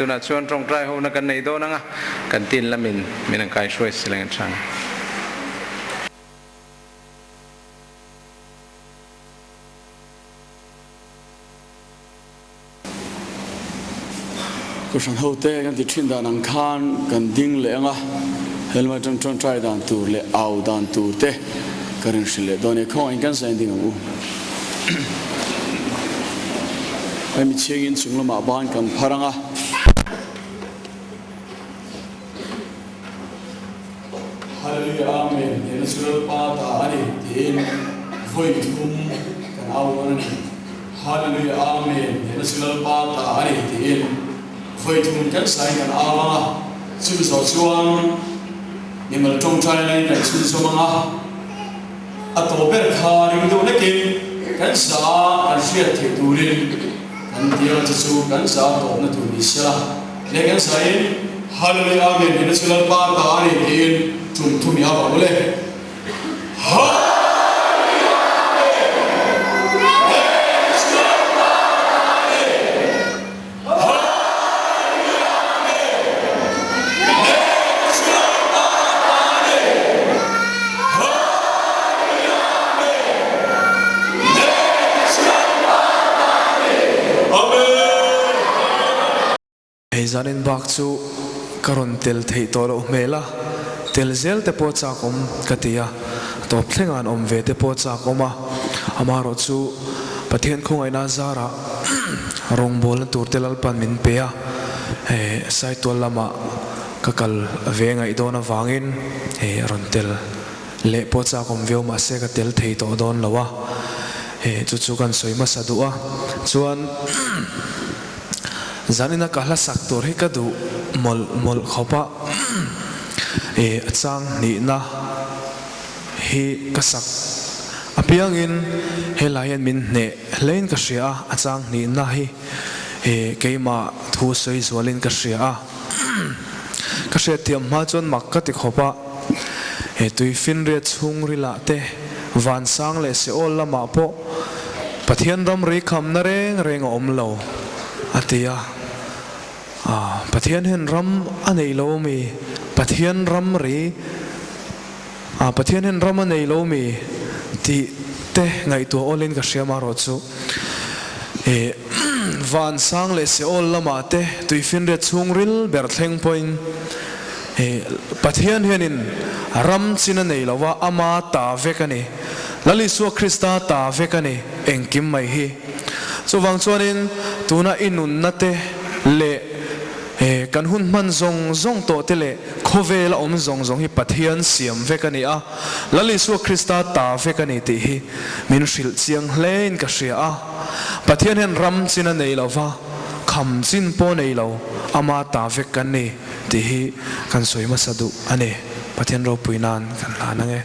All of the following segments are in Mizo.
Tunah chuan tawngtai hona kan nei dawn ang a, kan tin lamin min an kaihruai sileng atang. Kohhran hote kan ti thin dan ang khan kan ding leh ang a, helmet atang tawngtai dan tur leh au dan tur te ka rin hrilh leh dawn e, khawngaih kan zain ding ang u. Hemi chhingin chung lamah ban kan phar ang a. Hallelujah Amen Hnehna chu Lalpa ta a ni tiin vawi thum kan au dawn a ni. Hallelujah Amen Hnehna chu Lalpa ta a ni tiin vawi thum kan sain kan au ang a, chumi zawh chuan mimal tawngtai laiin kan chhunzawm ang a, a tawh ber kha ring deuh lekin kan za kan hriat theih turin kan ti ang che chu kan za tawpna tur ni sela. Leh kan sain, Hallelujah Amen Hnehna chu Lalpa ta a ni tiin tum thum i avang ule. Hallelujah Amen Hnehna chu Lalpa ta a ni. Hallelujah Amen Hnehna chu Lalpa ta a ni. Hallelujah Amen Hnehna chu Lalpa ta a ni. Amen. Hei zanin bak chu ka rawn tel theih tawh loh hmel a, tel zel te pawh chak awm ka ti a, tawp thleng an awm ve te pawh chak awm a, amaherawh chu Pathian khawngaihna zarah rawngbawlna tur te Lalpan min pe a, hei Saitual lamah ka kal ve ngaih dawn avangin hei rawn tel leh pawh chak awm viau mahse ka tel thei tawh dawn lo a, hei chu chu kan sawi hmasa duh a, chuan. Zanina ka hla sak tur hi ka duh mawlh mawlh khawp a, ih a chang hnihna hi ka sak apiangin helai hian min hneh hlein ka hria a, a chang hnihna hi ih keimah thu sawi zualin ka hria a, ka hriatthiam hma chuan mak ka ti khawp a, he tuifinriat chhungrilah te vansang leh seawl lamah pawh Pathian ramri khamna reng reng a awm lo, a ti a. Ah, Pathian hian ram a nei lo mi? Pathian ramri, ah, Pathian hian ram a nei lo mi? tih te ngaihtuah awlin ka hria marawh chu. Eh, van sang leh Seol lamah te tuifinriat chhungril ber thleng pawhin, eh, Pathian hianin ram chin a nei lo a, ama ta vek a ni. Lal Isua Krista ta vek a ni engkim mai hi. Chuvang chuanin tuna i nunna te leh kan hun hman zawng zawng tawh te leh khawvela awm zawng zawng hi Pathian siam vek a ni a, Lal Isua Krista ta vek a ni tih hi min hrilh chiang hlein ka hria a. Pathian hian ram chin a nei lo va, kham chin pawh nei lo, ama ta vek kan ni tih hi kan sawi hmasa duh a ni. Pathian ropui nan kan hlan ang e.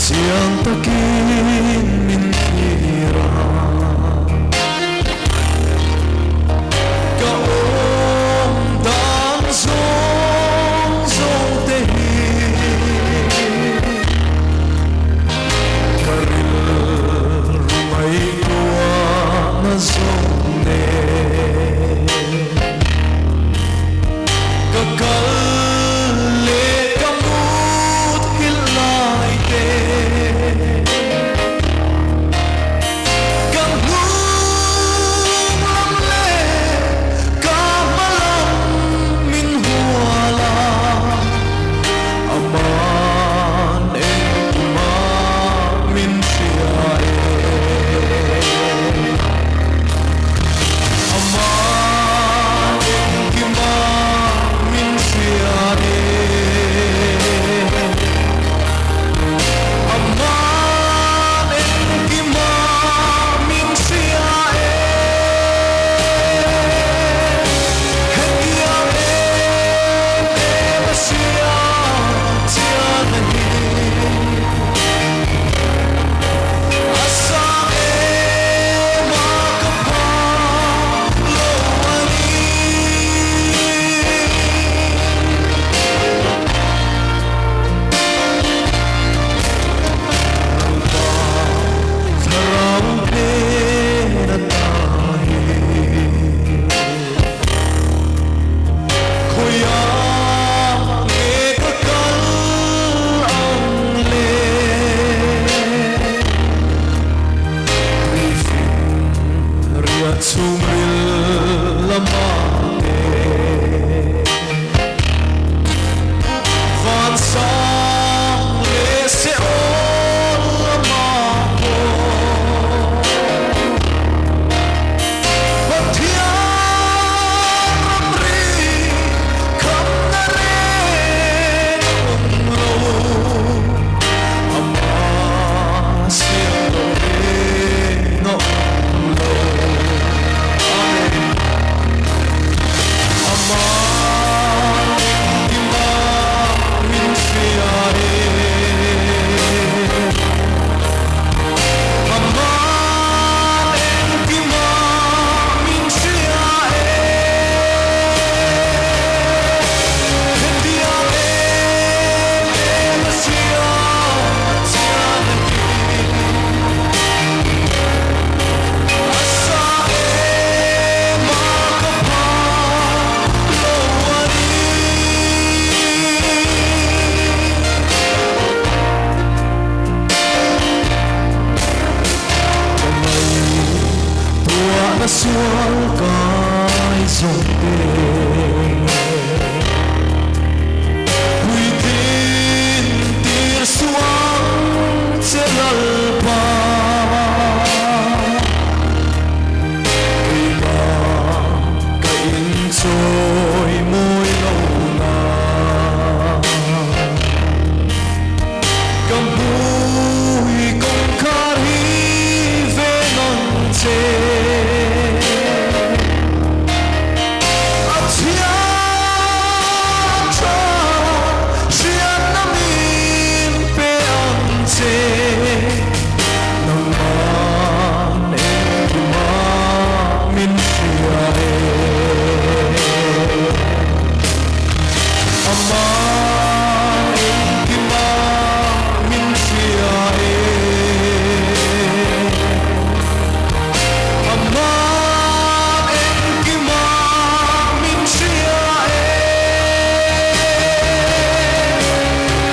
Chiang takin min thlir a. Ka awm dan zawng. sual kai zawng te. Puitlin tir suh ang che Lalpa. Keimah ka inchawi mawi lo na. Ka hmui kawngkhar hi ven ang che. A thiam tha hriatna min pe ang che. Nangman engkima min hria e. Amah engkima min hria e. Amah engkima min hria e.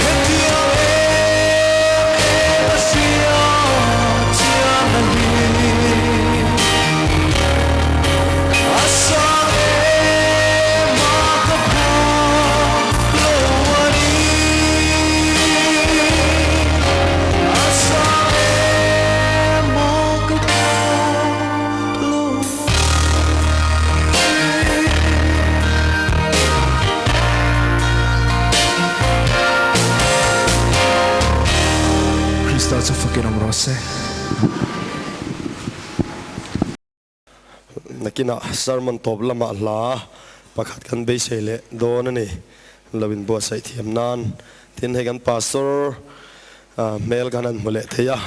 Hetiang em em a hria chiang a ni. A sang em a ka phu lo a ni. A sang em a ka phu lo a ni. Krista chu fakin awm rawh se. Nakinah sermon tawp lamah hla pakhat kan beisei leh dawn a ni. Lo inbuatsaih thiam nan tin hei kan pastor hmel khan an hmu leh thei a,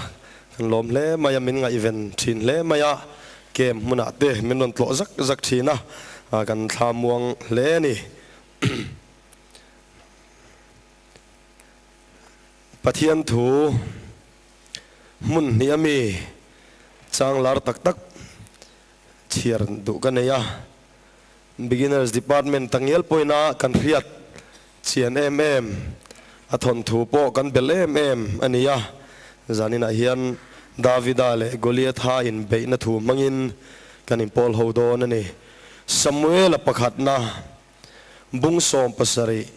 kan lawm hle mai a, min ngaihven thin hle mai a, camp hmunah te min rawn tlawh zak zak thin a, kan thla muang hle a ni. Pathian thu Hmun hnih a mi chang lar tak tak chhiar duh ka nei a, Beginners Department tangial pawina kan hriat chian em em, a thawnthu pawh kan belh em em a ni a, zaninah hian Davida leh Goliatha inbeihna thu hmangin kan inpawl ho dawn a ni. Samuela pakhatna bung 17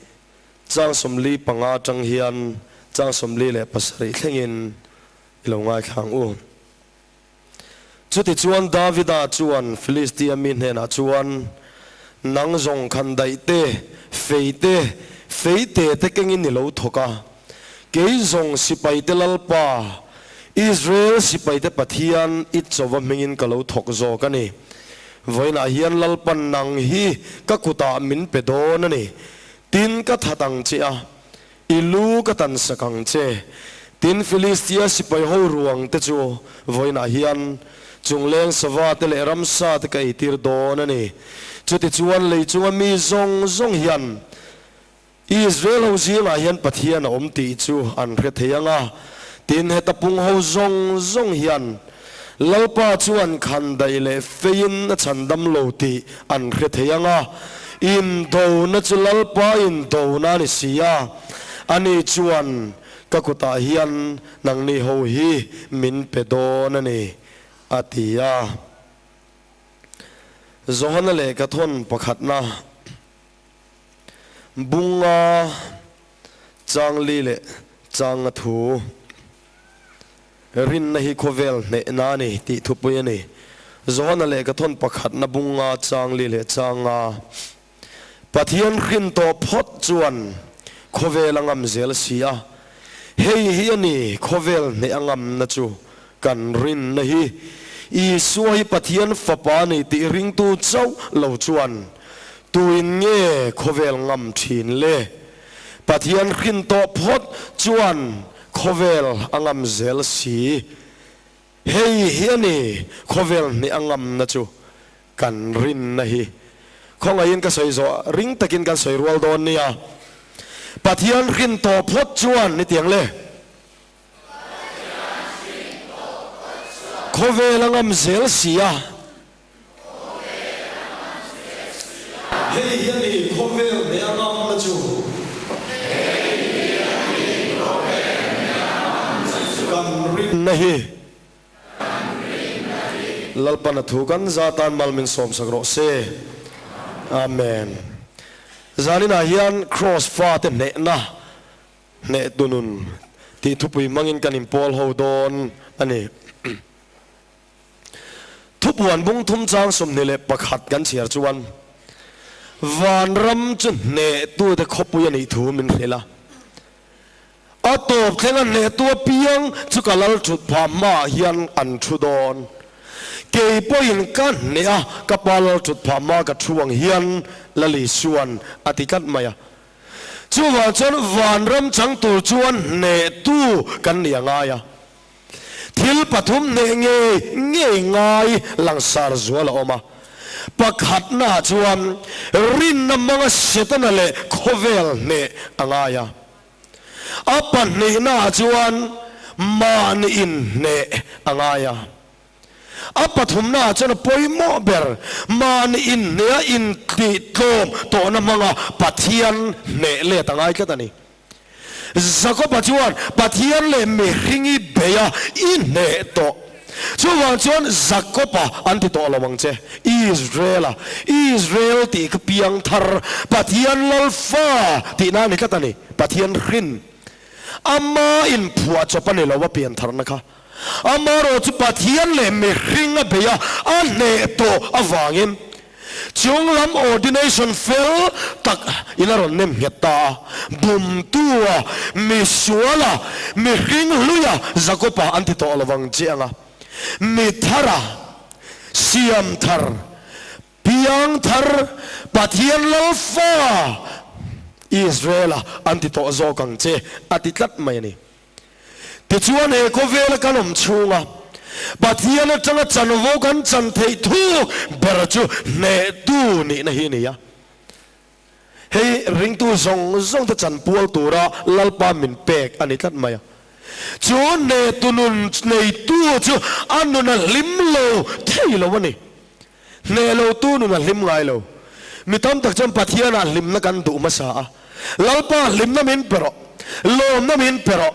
Chang 45 atang hian chang 47 thlengin i lo ngaithla ang u. Chutichuan Davida chuan Filistia mi hnenah chuan, Nang zawng khan daih te, fei te, fei te te kengin i lo thawk a. Kei zawng sipaite Lalpa, Israel sipaite Pathian i chauva hmingin ka lo thawk zawk a ni. Vawiinah hian Lalpan nang hi ka kutah min pe dawn a ni. Tin, ka that ang che a, i lu ka tan sak ang che. Tin, Filistia sipai ho ruang te chu vawiinah hian chungleng sava te leh ramsa te ka eitir dawn a ni. Chutichuan lei chunga mi zawng zawng hian Israel ho zingah hian Pathian a awm tih chu an hre thei ang a. Tin, heta pung ho zawng zawng hian Lalpa chuan khandaih leh feiin a chhandam lo tih an hre thei ang a, indona chu Lalpa indona a ni si a, ani chuan ka kutah hian nangni ho hi min pe dawn a ni, a ti a. Johana lehkha thawn pakhatna bunga chang li leh chang a thu. Rinna hi khawvel hnehna a ni tih thupui a ni. Johana lehkha thawn pakhatna bunga chang li leh chang nga. Pathian hrin tawh phawt chuan khawvel a ngam zel si a. Hei hi a ni khawvel hneh a ngamna chu kan rinna hi. Isua hi Pathian Fapa a ni tih ringtu chauh lo chuan tuin nge khawvel ngam thin le? Pathian hrin tawh phawt chuan khawvel a ngam zel si. Hei hi a ni khawvel hnih a ngamna chu kan rinna hi. Khawngaihin ka sawi zawh ring takin kan sawi rual dawn nia. Pathian hrin tawh phawt chuan ni tiang le. Khawvel a ngam zel si a. Hei hi a ni khawvel hmeh a ngamna chu. Kan rinna hi. Lalpan a thu kan za tan mal min sawmsak rawh se. Amen. Zaninah hian Kraws fate hnehna hneh tunun tih thupui hmangin kan inpawl ho dawn a ni. Thupuan bung thum chang 21 kan chhiar chuan Vanram chu hnehtute khawpui a nih thu min hrilh a. A tawp thleng a hnehtu apiang chu ka lal thut phah hmaah hian an thu dawn. Kei pawhin ka hneh a, ka pa lal thut phah hmaa ka thu ang hian Lal Isua'n a ti tlat mai a. Chuvang chuan vanram chang tur chuan hnehtu kan nih a ngai a. Thil pathum hneh ngei ngei ngai langsar zual a awm a. Pakhatnaah chuan rinna hmanga Setana leh khawvel hneh a ngai a. A pahnihnaah chuan mahni inhneh a ngai a. A pathumnaah chuan a pawimawh ber mahni inhneha intihtlawm tawhna hmanga Pathian hneh let a ngai tlat a ni. Jakoba chuan Pathian leh mihring i bei a, i hneh tawh. Chuvang chuan Jakoba an ti tawh lo ang che, Israel-a, Israel tih kha piang thar, Pathian Lalfa tihna a ni tlat a ni, Pathian hrin. Ama inphuah chawp a ni lo a pian tharna kha. Amaherawh chu Pathian leh mihring a bei a, a hneh tawh avangin chung lam ordination fel tak in a rawn nem nghet ta a. Bumtua, misuala, mihring hluia Jakoba an ti tawh lo vang che anga, mi thara, siam thar, piang thar, Pathian Lalfa Israel-a an ti tawh zawk ang che a ti tlat mai a ni. Tichuan he khawvela kan awm chhunga Pathian atanga chanvo kan chan theih thuk ber chu hnehtu nihna hi a ni a. Hei ringtu zawng zawng te chanpual tura Lalpa min pek a ni tlat mai a. Chu hnehtu nun neitu chu a nun a hlim lo thei lo a ni. Hneh lotu nun a hlim ngai lo. Mi tam tak chuan Pathianah hlimna kan duh hmasa a. Lalpa hlimna min pe rawh, lawmna min pe rawh,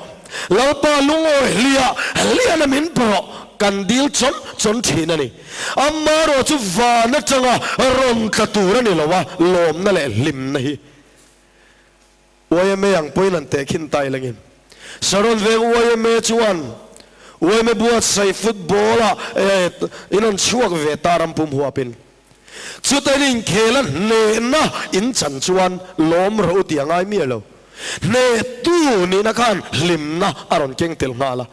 Lalpa lungawi hliah hliahna min pe rawh kan dil chawn chawn thin a ni. Amaherawh chu van atanga rawn tla tur a ni lo a, lawmna leh hlimna hi. Yma ang pawhin an tehkhin ta ilangin Saron veng yma chuan yma buatsaih football ah in an chhuak ve ta ram pum huapin chuta in inkhel a hnehna in chan chuan lawm rawh u tih a ngai miah lo. Hnehtu nihna khan hlimna a rawn keng tel nghal a.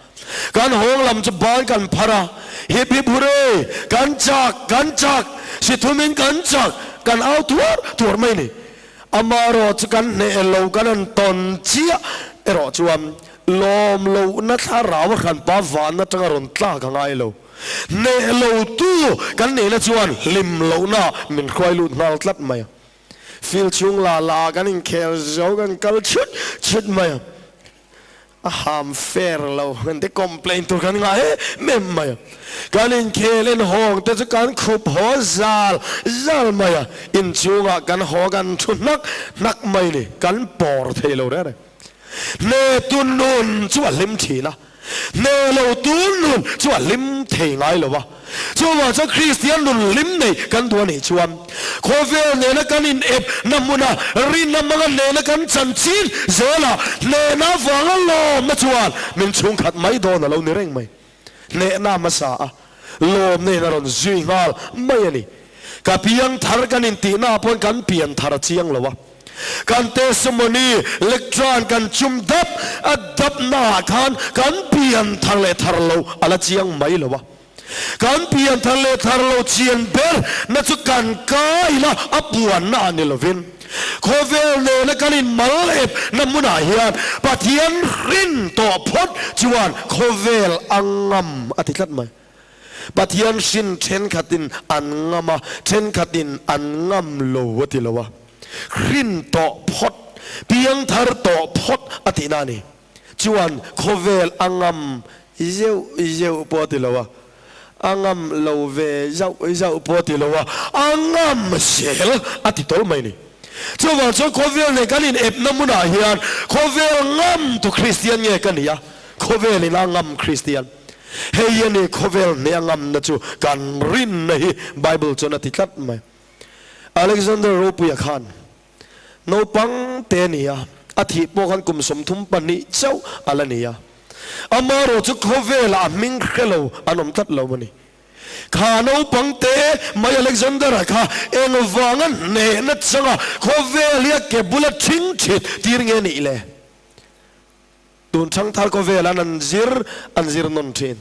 Kan hawng lam chu ban kan phar a, hip hip hurray, kan chak, kan chak, si thumin kan chak, kan au tuar tuar mai ni. Amaherawh chu kan hneh lo kan han tawn chiah erawh chuan lawm lohna thlarau a hranpa van atanga rawn tlak a ngai lo. Hneh lo tu kan nihna chuan hlim lohna min hruai lut nghal tlat mai a. Field chhung la la kan inkhel zo kan kal chhut chhut mai a. A ham fair lo kan ti complain tur kan ngah em em mai a. Kan inkhel en hawng te chu kan khup haw zal zal mai a, inchhungah kan haw kan thu hnak hnak mai ni, kan pawr thei lo reng reng. Hne tu nun chu a hlim thin a, hne lo tu nun chu a hlim thei ngai lo a. Chuvang chuan Kristian nun hlim nei kan duh a nih chuan khawvel nena kan inep na hmuna rinna hmanga hnehna kan chanchin zela hnehna avanga lawmna chuan min chhungkhat mai dawn a lo ni reng mai. Hnehna hmasa a lawmna in a rawn zui nghal mai a ni. Ka piang thar kan intihna ah pawhin kan pian thar a chiang lo a. Kan testimony lectern kan chum dap a dap naah khan kan pian thar leh thar lo a la chiang mai lo a. Kan pian thar leh thar lo chian ber na chu kan kaina a puanna ah ni lovin khawvel nena kan inmal ep na hmunah hian Pathian hrin tawh phawt chuan khawvel a ngam a ti tlat mai. Pathian hrin thenkhatin an ngam a, thenkhatin an ngam lo a ti lo a. Hrin tawh phawt, piangthar tawh phawt a tihna a ni. Chuan khawvel a ngam zeuh zeuh pawh a ti lo a, a ngam lo ve zauh zauh pawh a ti lo a, a ngam zel a ti tawl mai a ni. Chuvang chuan khawvel nen kan inepna hmunah hian khawvel ngam tu Kristian nge ka ni a, khawvelin a ngam Kristian. Hei a ni khawvel hneh a ngamna chu kan rinna hi Bible chuan a ti tlat mai. Alexander Ropuia khan naupang te a ni a, a thih pawh khan kum 32 chauh a la ni a. Amaherawh chu khawvelah a hming hre lo an awm tlat lo a ni. Kha naupang te mai Alexander-a kha engvanga hnehna changa khawvel hi a ke bula thing thit tir nge nih le? Tun thangthar khawvelan an zir an zir nawn thin.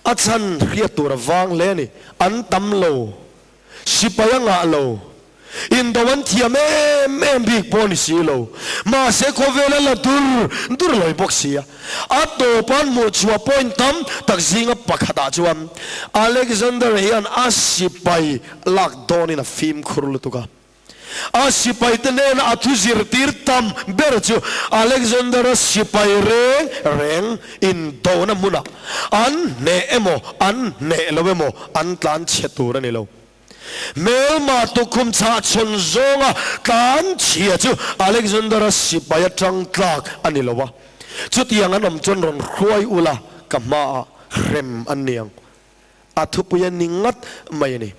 A chhan hriat tur a vang hle a ni. An tam lo. Sipai a ngah lo. Indo an thiam em em bik pawh a ni si lo. Mahse khawvel a la dur dur lawi bawk si a. A tawpa an hmuh chhuah point tam tak zinga pakhatah chuan Alexander hian a sipai lak dawnin a fimkhur lutuk a. A sipaite hnena a thu zirtir tam ber chu Alexander-a sipai reng reng indona hmunah an hneh emaw an hneh lo emaw an tlan chhe tur a ni lo. Hmelma tukhum chhah chhawn zawnga tlan chhia chu Alexander-a sipai atang tlak a ni lo a, chutiang an awm chuan rawn hruai ula ka hmaah hrem an ni ang. A thupui a ni ngat mai a ni.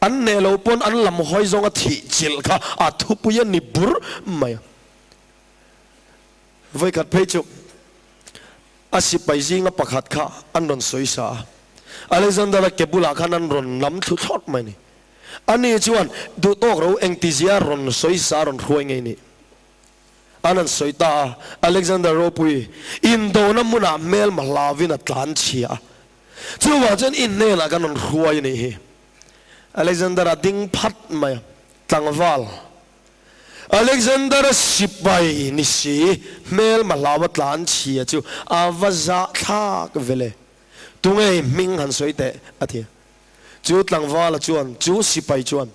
An hneh lo pawn an lam hawi zawnga thih chilh kha a thupui a ni bur mai a. Vawikhat phei chu a sipai zinga pakhat kha an rawn sawi sa a, Alexander-a ke bulah khan an rawn lam thlu thlawt mai a ni. Ani chuan duh tawk ro engtizia rawn sawi sa a rawn hruai ngei ni? An han sawi ta a, Alexander ropui indona hmunah hmelma hlauvin a tlan chhia a. Chuvang chuan i hnenah kan rawn hruai a nih hi. Alexander-a ding phat mai a, tlangval. Alexander-a sipai ni si, hmelma hlaua tlan chhia chu a va zah thlak vele. Tunge i hming han sawi teh? a ti a. Chu tlangvala chuan, chu sipai chuan,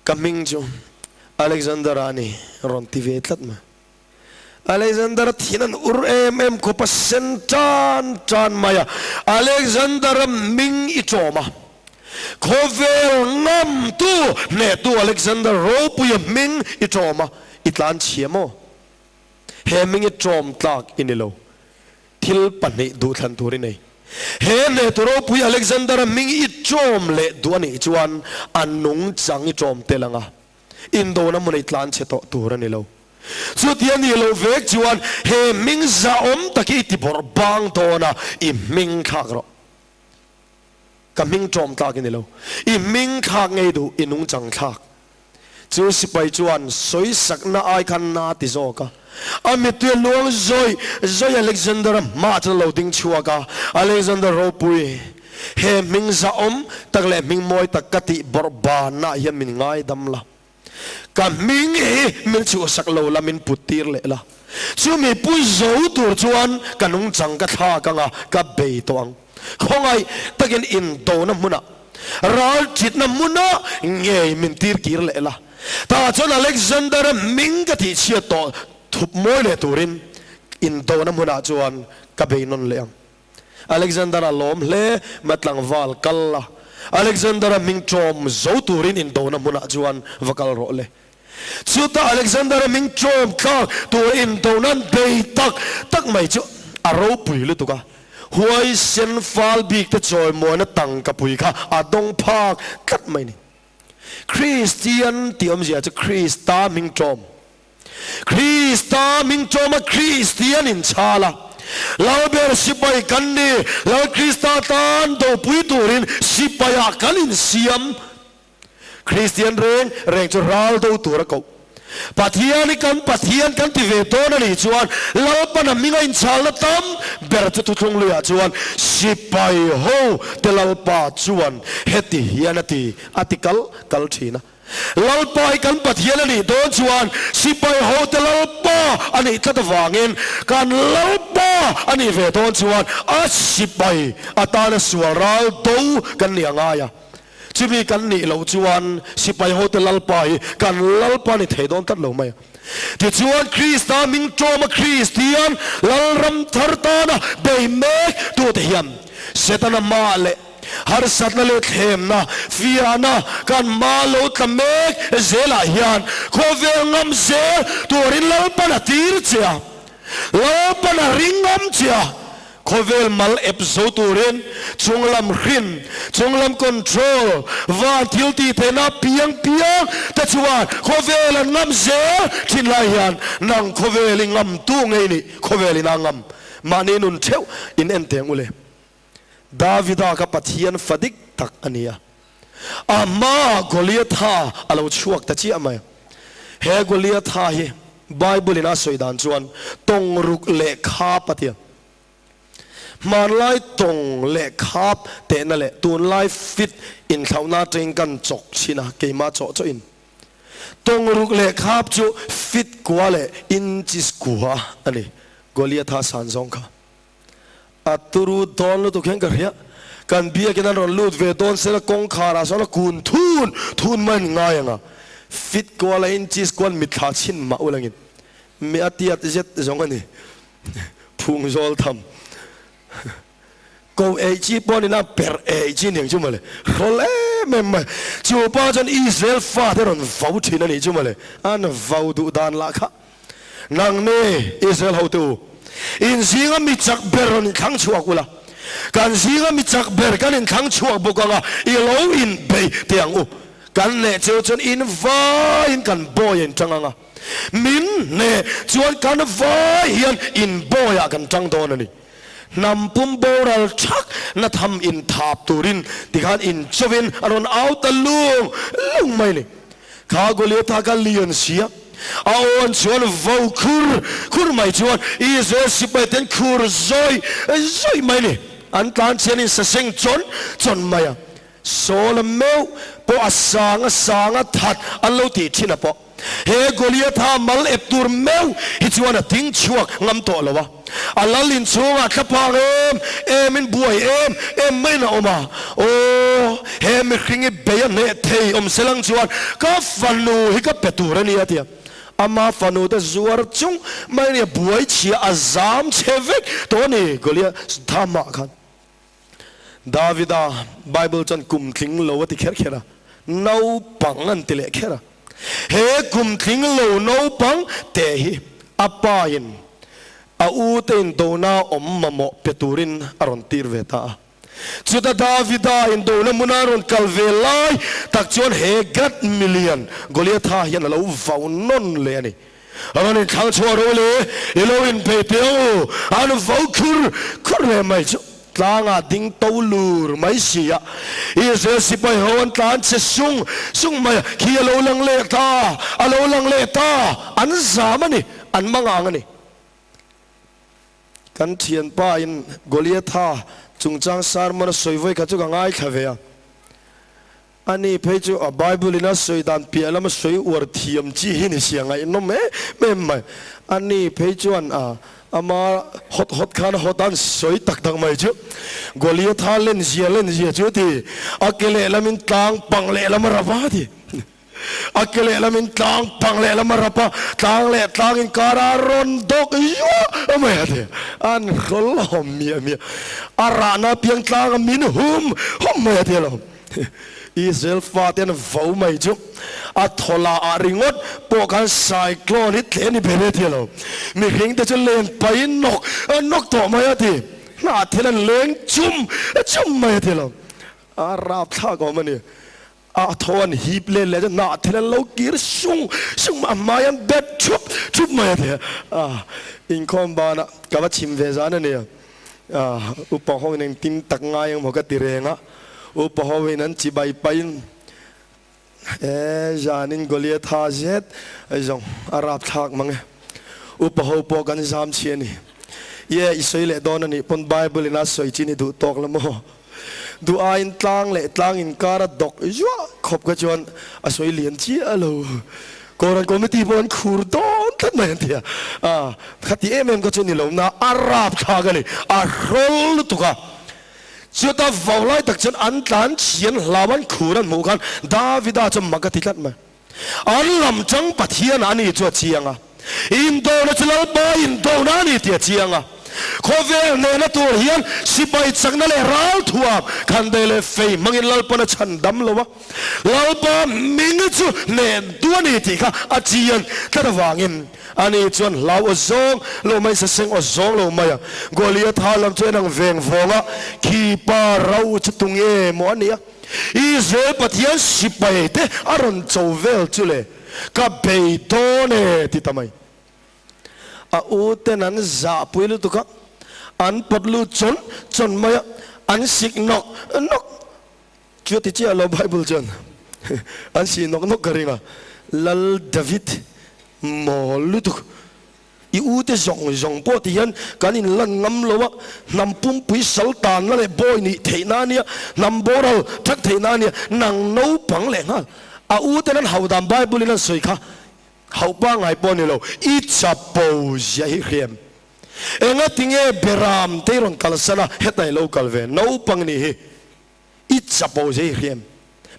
Ka hming chu Alexander-a a ni, rawn ti ve tlat mai. Alexander-a thin an ur em em khawp a, sen tan tan mai a. Alexander-a hming i ṭawm a, khawvel ngamtu hnehtu Alexander ropuia hming i ṭawm a, i tlan chhia maw? He hming i ṭawm tlak i ni lo. Thil pahnih duhthlan tur i nei. He hnehtu ropui Alexander-a hming i ṭawm leh duh a nih chuan a nungchang i ṭawm tel ang a. Indona hmun ei tlan chhe tawh tur a ni lo. Chuti a nih loh vek chuan he hming zahawm tak hi i ti bawrh bang dawn a, i hming thlak rawh. Ka hming ṭawm tlak i ni lo. I hming thlak ngei duh, i nungchang thlak. Chu sipai chuan sawisakna ai khan na ti zawk a. A mittui a luang zawih zawih Alexander-a hmaah chuan a lo ding chhuak a, Alexander ropui, he hming zahawm tak leh hming mawi tak ka tih bawrh banah hian min ngaidam la. Ka hming hi min chhuhsak lo la, min put tir leh la. Chumi pu zo tur chuan ka nungchang ka thlak ang a, ka bei tawh ang. Khawngaih takin indona hmunah, ral thitna hmunah ngei min tir kir leh la. Tah chuan Alexander-a hming ka tihchhiat tawh thup mawi leh turin indona hmunah chuan ka bei nawn leh ang. Alexander-a lawm hle ma tlangval kal la, Alexander-a hming ṭawm zo turin indona hmunah chuan va kal rawh le. Chutah Alexander-a hming ṭawm thlak tur indona an bei tak tak mai chu a ropui lutuk a, huaisen fal bik te chawimuana tangka pui kha a dawng phak tlat mai ni. Kristian tih awmzia chu Krista hming ṭawm. Krista hming ṭawma Kristian inchhal a, Lalber sipai kan ni, Lal Krista tan dopui turin sipaiah kan insiam. Kristian reng reng chu ral do tur a koh. Pathian hi kan Pathian kan ti ve dawn a nih chuan Lalpana hminga inchhalna tam ber chu thuthlung luiah chuan sipai ho te Lalpa chuan heti hian a ti, a ti kal kal thin a. Lalpa hi kan Pathian a nih dawn chuan sipai hote Lalpa a nih tlat avangin kan Lalpa a nih ve dawn chuan a sipai atana sual ral do kan nih a ngai a. Chumi kan nih loh chuan sipai hote Lalpa hi kan Lalpa ni thei dawn tlat lo mai a. Tichuan Krista hming ṭawma Kristian Lalram thar tana bei mek tute hian Setana mah leh Harsatna leh thlemna, fiahna kan hma lo tla mek zelah hian khawvel ngam zel turin Lalpan a tir che a, Lalpan a ring ngam che a. Khawvel mal ep zo turin chunglam hrin, chunglam control, van thil tih theihna piang piang te chuan khawvel an ngam zel thin lai hian nang khawvel i ngam tu ngei nih khawvel in a ngam mahni nun theuh in en teng u le. Davida kha Pathian fa dik tak a ni a, a hmaah Goliatha a lo chhuak ta chiah mai. He Goliatha hi Bible in a sawi dan chuan tawng ruk leh khap a ti a. Hmanlai tawng leh khap tehna leh tunlai fit inthlauhna atangin kan chawk chhin a, keimah chawh chawhin. Tawng ruk leh khap chu fit kua leh inches kua a ni, Goliatha san zawng kha. A turu dawn lutuk hian ka hria. Kan biakin an rawn lut ve dawn sela kawngkhar ah sawn a kun thun thun mai an ngai ang a. Fit kual a inches kual mitthla chhin mah ulangin mi a tiat zet zawng a ni. Phung zawl tham. Ko ei chi pawh nina per ei chi niang chu mawle. Hrawl em em mai. Chu pa chuan Israel fate rawn vau thin a nih chu mawle. An vau duh dan lah kha. Nang ne Israel hote u, in zinga mi chak ber rawn inthlang chhuak ula, kan zinga mi chak ber kan inthlang chhuak bawk anga i lo inbei teh ang u. Kan hneh cheu chuan in vaiin kan bawi a inṭang anga, min hneh chuan kan vai hian in bawiah kan ṭang dawn a ni. Hnam pum boral ṭhak na tham inthap turin tikhan inchawin a rawn au ta lung lung mai a ni. Kha Goliatha kha lian sia, a awn chuan vo khur khur mai chuan Israel sipai ten khur zawi zawi mai ni. An tlan chian in saseng chawn chawn mai a. Saul-a meuh pawh a sang a sang a that an lo tih thin a pawh. He Goliatha mal ep tur meuh hi chuan a ding chhuak ngam tawh lo a. A lal inchhungah thlaphang em em in buai em em maiin a awm a, Aw, he mihring hi bei a hneh thei awm se lang chuan ka fanu hi ka pe tur a ni a ti a. Ama fanu te zuar chung mai a ni a, buai chhia a zam chhe vek tawh a ni Goliath thamah khan. Davida Bible chuan kum tling lo a ti kher kher a, naupang an ti leh kher a. He kum tling lo naupang teh hi a pa in a u te in dona awm mamawh pe turin a rawn tir ve ta a. Chuta Davida in dona hmuna a rawn kal ve lai tak chuan he Gat milian Goliatha hian a lo vau nawn leh a ni. Rawn inthlang chhuah ro le, i lo inpeih teh ang u, an vo khur khur hle mai chu. Tlangah ding to lur mai si a, Israel sipai ho an tlan che sung sung mai a, khi a lo lang leh ta, a lo lang leh ta, an zam a ni, an mangang a ni. Kan thianpa in Goliatha chungchang sermon a sawi vawi kha chu ka ngaithla ve a. Ani phei chu a Bible in a sawi dan piah lama sawi uar thiam chi hi ni sia ngaihnawm em em mai. Ani phei chuan a ama hawt hawt khan a hawt an sawi tak tak mai chu Goliatha len zia len zia chu ti a ke lehlamin tlang pang lehlam a rap a ti. A ke lehlamin tlang pang lehlam a rap a, tlang leh tlang inkara a rawn dawk zuah mai a ti. An hlawlhawm miah miah. A rahna piang tlang a min hum hum mai a ti alawm. Israel fate an vo mai chu a thawla ah ringawt pawh khan cyclone hi tle ni ber e ti alawm. Mihring te chu len pahin nawk nawk tawh mai a ti. Hnah thil an leng chum chum mai a ti alawm. A rapthlak awm a ni. A thaw an hip let leh chuan hnah thil an lo kir sung sung mai a, hmai an bet thup thup mai a ti a. Inkhawm banah ka va chhim ve zan a ni a. Upa ho in engtin tak ngai ang maw ka ti reng a, upa ho in an chibai pahin e zanin Goliatha zet zawng a rapthlak mang e, upa ho pawh kan zam chhi a ni. Ye i sawi leh dawn a nih pawn Bible in a sawi chin i duh tawk la maw? Duh aiin tlang leh tlang inkar a dawk zuah khawp kha chuan a sawi lian chiah lo. Koran committee pawh an khur dawn tlat mai an ti a, a khati em em kha chu ni lo na a rapthlak a ni, a hrawl lutuk a. Chuta vau lai tak chuan an tlan chhian hlau an khur an hmuh khan Davida chuan mak a ti tlat mai. An lam chang Pathian a ni chu a chiang a, indona chu Lalpa indona a ni tih a chiang a. Khawvel hnehna tur hian sipai chakna leh ralthuam khandei leh fei hmangin Lalpan a chhan dam lo a, Lalpa hming chu hneh tu a ni tih kha a chian tlat avangin ani chuan hlau aw zawng lo mai, saseng aw zawng lo mai a. Goliatha lam chu en ang veng vawng a, khi pa ro chu tunge maw a nia? Israel Pathian sipai te a rawn cho vel chu le, ka bei dawn e ti ta mai. A u ten an zahpui lutuk a, an pawt lut chawn chawn mai a, an sik nawk nawk. Chu a ti chiah lo Bible chuan an sih nawk nawk ka ring a, Lal David mawl lutuk. I u te zawng zawng pawh ti hian kan in lan ngam lo a, hnam pumpui sal tanna leh bawi nih theihna a nia, hnam boral thak theihna a nia, nang naupang leh nghal. A u ten an hau dan Bible in an sawi kha hauh pangngai pawh a ni lo, i chapo zia hi hriam. Enga tinge Beram te i rawn kalsan a, hetah i lo kal ve, naupang nih hi. I chapo zei hriam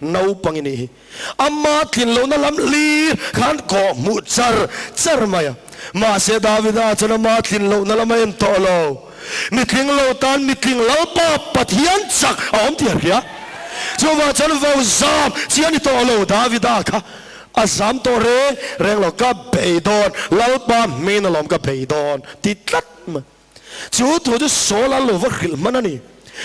naupang i nih hi. Ama tlin lohna lam hlir khan kawh hmuh char char mai a. Mahse Davida chuan ama tlin lohna lam a en tawh lo. Mitling lo tan mitling Lalpa Pathian chak a awm tih a hria. Chuvang chuan vo zam chi a ni tawh lo Davida kha a zam tawh reng reng lo. Ka bei dawn, Lalpa hming alawm ka bei dawn ti tlat mai. Chu thu chu Saul-a lo va hrilh hman a ni.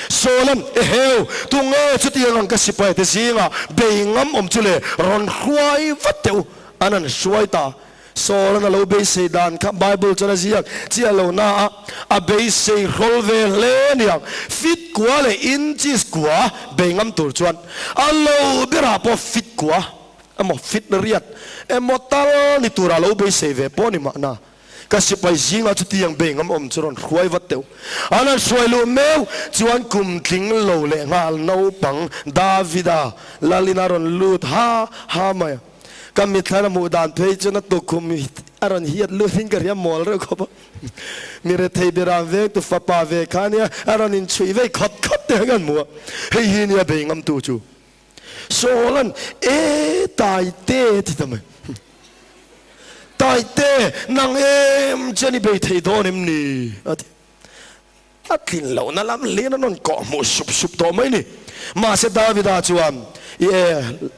Saul-a'n, Eheu, tunge chutiang ang ka sipai te zingah bei ngam awm chu le, rawn hruai vat teh u, an han hruai ta. Saul-a'n a lo beisei dan kha Bible chuan a ziak chiah lo na a, a beisei hrawl ve hle aniang. Fit kua leh inches kua bei ngam tur chuan a lo berah pawh fit kua emaw fit riat emaw tal ni tura lo beisei ve pawh a ni mahna. Ka sipai zingah chutiang beng am awm chu rawn hruai vat teuh. An han hruai luh meuh chuan kum tling lo leh nghal naupang Davida Lalin a rawn lut ha ha mai a. Ka mitthlan a hmuh dan phei chuan a tukhum a rawn hiat lutin ka hria mawl reuh khawp a. Mi rethei beram vengtu fapa ve kha nia a rawn inchhuih vei khawt khawt te ang an hmu a. Hei hi nia bei ngamtu chu. Saul-a'n, E Taite ti ta mai. Taite, nang em chuan i bei thei dawn em ni? a ti. A tlin lohna lam hlian a rawn kawh hmuh sup sup tawh mai ni. Mahse Davida chuan, I e,